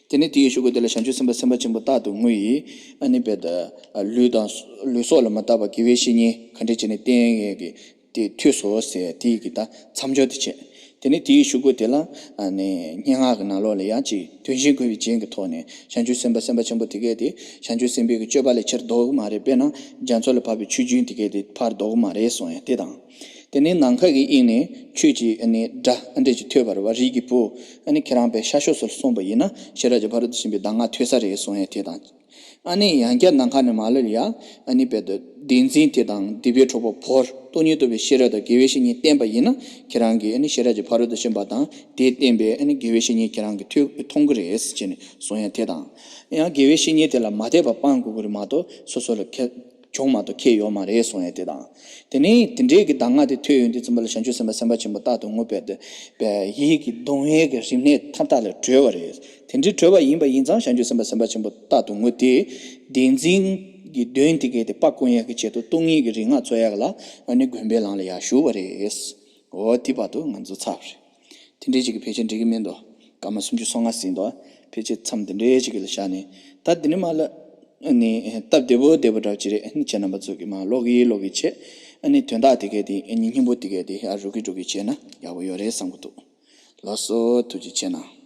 དེ་ནས་དེའི་གཞུག་གུ་དེ་ལ་བྱང་ཆུབ་སེམས་དཔའ་སེམས་དཔའ་ཆེན་པོ་རྟག་ཏུ་ངུ་ཡིས་ཨ་ནི་དཔེ་དེ་ལུས་དང་ལུས་སྲོག་ལ་མ་བརྟགས་པ་དགེ་བའི་བཤེས་གཉེན་ག་འདྲ་བྱས་ནས་བསྟེན་ཡས་ཀྱི་དེ་ཐོས་སོ་ཟེར་དེའི་གི་ད་མཚམས་སྦྱོར་དེ་བྱས། དེ་ནས་དེའི་གཞུག་གུ་དེ་ལ་ཨ་ནི་སྙན་ངག་གི་ནང་ལོགས་ལ་ཡང་ཅིག་དོན་གཞན་དགོས་པའི་རྐྱེན་གྱི་ཐོག་ནས་བྱང་ཆུབ་སེམས་དཔའ་སེམས་དཔའ་ཆེན་པོ་དེ་གས་དེ་བྱང་ཆུབ་སེམས་དཔའི་གི་སྤྱོད་པ་ལས་ཕྱིར་ལྡོག་གི་མ་རེད། དཔེར་ན་རྒྱ་མཚོ་ལས་བབས་པའི་ཆུ་རྒྱུན་དེ་གས་དེ་ཕར་ལྡོག་གི་མ་རེད་གསུང་ཡ་དེ་དང་། དེ་ནས་ནམ་མཁའ་གི་དབྱིངས་ནས་ཆོས་ཀྱི་ཨ་ནི་སྒྲ་ཨ་འདྲས་ཅིག་ཐོས་པ་རེད་བ། རིགས་ཀྱི་བུ། ཨ་ནི་ཁྱེད་རང་དཔེ་ཤར་ཕྱོགས་སུ་སོང་བ་ཡིན་ན་ཤེས་རབ་ཀྱི་ཕ་རོལ་ཏུ་ཕྱིན་པའི་གདམས་ངག་ཐོས་ས་རེད་གསུང་ཡ་དེ་དང་། ཨ་ནི་ཡང་བསྐྱར་ནམ་མཁའ་ནས་མར་ལ་ཡ་ཨ་ནི་དཔེ་དེ་བདེན་འཛིན་དེ་དང་སྡིག་པའི་གྲོགས་པོ་བོར་སྟོང་ཉིད་རྟོགས་པའི་ཤེས་རབ་དང་དགེ་བའི་བཤེས་གཉེན་བསྟེན་པ་ཡིན་ན་ཁྱེད་རང་གིས་ཨ་ནི་ཤེས་རབ་ཀྱི་ཕ་རོལ་ཏུ་ཕྱིན་པ་དང་དེས་བསྟན་པའི་ཨ་ནི་དགེ་བའི་བཤེས་གཉེན་ཁྱེད་རང་གིས་ཐོས་མཐོང་གི་རེད་ཅེས་ནས་གསུང་ཡ་དེ་དང་། ཡང་དགེ་བའི་བཤེས་གཉེན་དེ་ལ་མ་དད་པ་སྤང་དགོས་ཀྱི་རེད་མ་གཏོགས་སོ་སོ་ལ་ཁེ་གྱོང་མ་གཏོགས་ཁེ་ཡོད་མ་རེད་གསུང་ཡ་དེ་དང་། དེ་ནས་དེ་འདྲའི་གི་གདམས་ངག་དེ་ཐོས་ཡོང་དུས་ཙམ་པ་ལ་བྱང་ཆུབ་སེམས་དཔའ་སེམས་དཔའ་ཆེན་པོ་རྟག་ཏུ་ངུ་བས་དེ་བས་ཡིད་ཀྱི་གདུང་བའི་གི་རིམས་ནད་མཐའ་དག་ལས་གྲོལ་བ་རེད། དེ་འདྲའི་གྲོལ་བ་ཡིན་པ་ཡིན་ཙང་བྱང་ཆུབ་སེམས་དཔའ་སེམས་དཔའ་ཆེན་པོ་རྟག་ཏུ་ངུ་དེ་བདེན་འཛིན་གྱི་གདོན་དེ་གས་དེ་སྤ་བཀོང་ཡ་གི་ཆེད་དུ་སྟོང་ཉིད་ཀྱི་རིག་སྔགས་འཚོལ་ཡ་གི་ལ་ཨ་ནི་དགོན་པའི་ལམ་ལ་ཡར་ཞུགས་པ་རེད། འོ་དེ་བར་དུ་ང་ཚོ་ཚར་བ་རེད། དེ་འདྲའི་ཅིག་གི་ཕལ་ཆེར་འགྲིག་གི་མིན་འདུག་སྐར་མ་སུམ་ཅུ་སོ་ལྔ་ཟིན་འདུག་ཕལ་ཆེར་མཚམས་དེ་འདྲའི་ཅིག་གི་ལ་བཞག་ནས་ད་དེ་ནས་མར་ལ་ཨ་ནི་སྟབས་བདེ་པོ་བདེ་པོ་འདྲ་ཅིག་རེད། ཨ་ནི་ཁྱེད་རྣམ་པ་ཚོ་གིས་མར་ཀློག་གི་ཀློག་གི་བྱས། ཨ་ནི་དོན་དག་དེ་གས་དེ་ཨ་ནི་སྙིང་པོ་དེ་གས་དེ་ཡར་རུག་གི་རུག་གི་བྱས་ན་ཡག་པོ་ཡོད་རེད་བསམ་གི་འདུག་ལགས་སོ། ཐུགས་རྗེ་ཆེ་གནང་།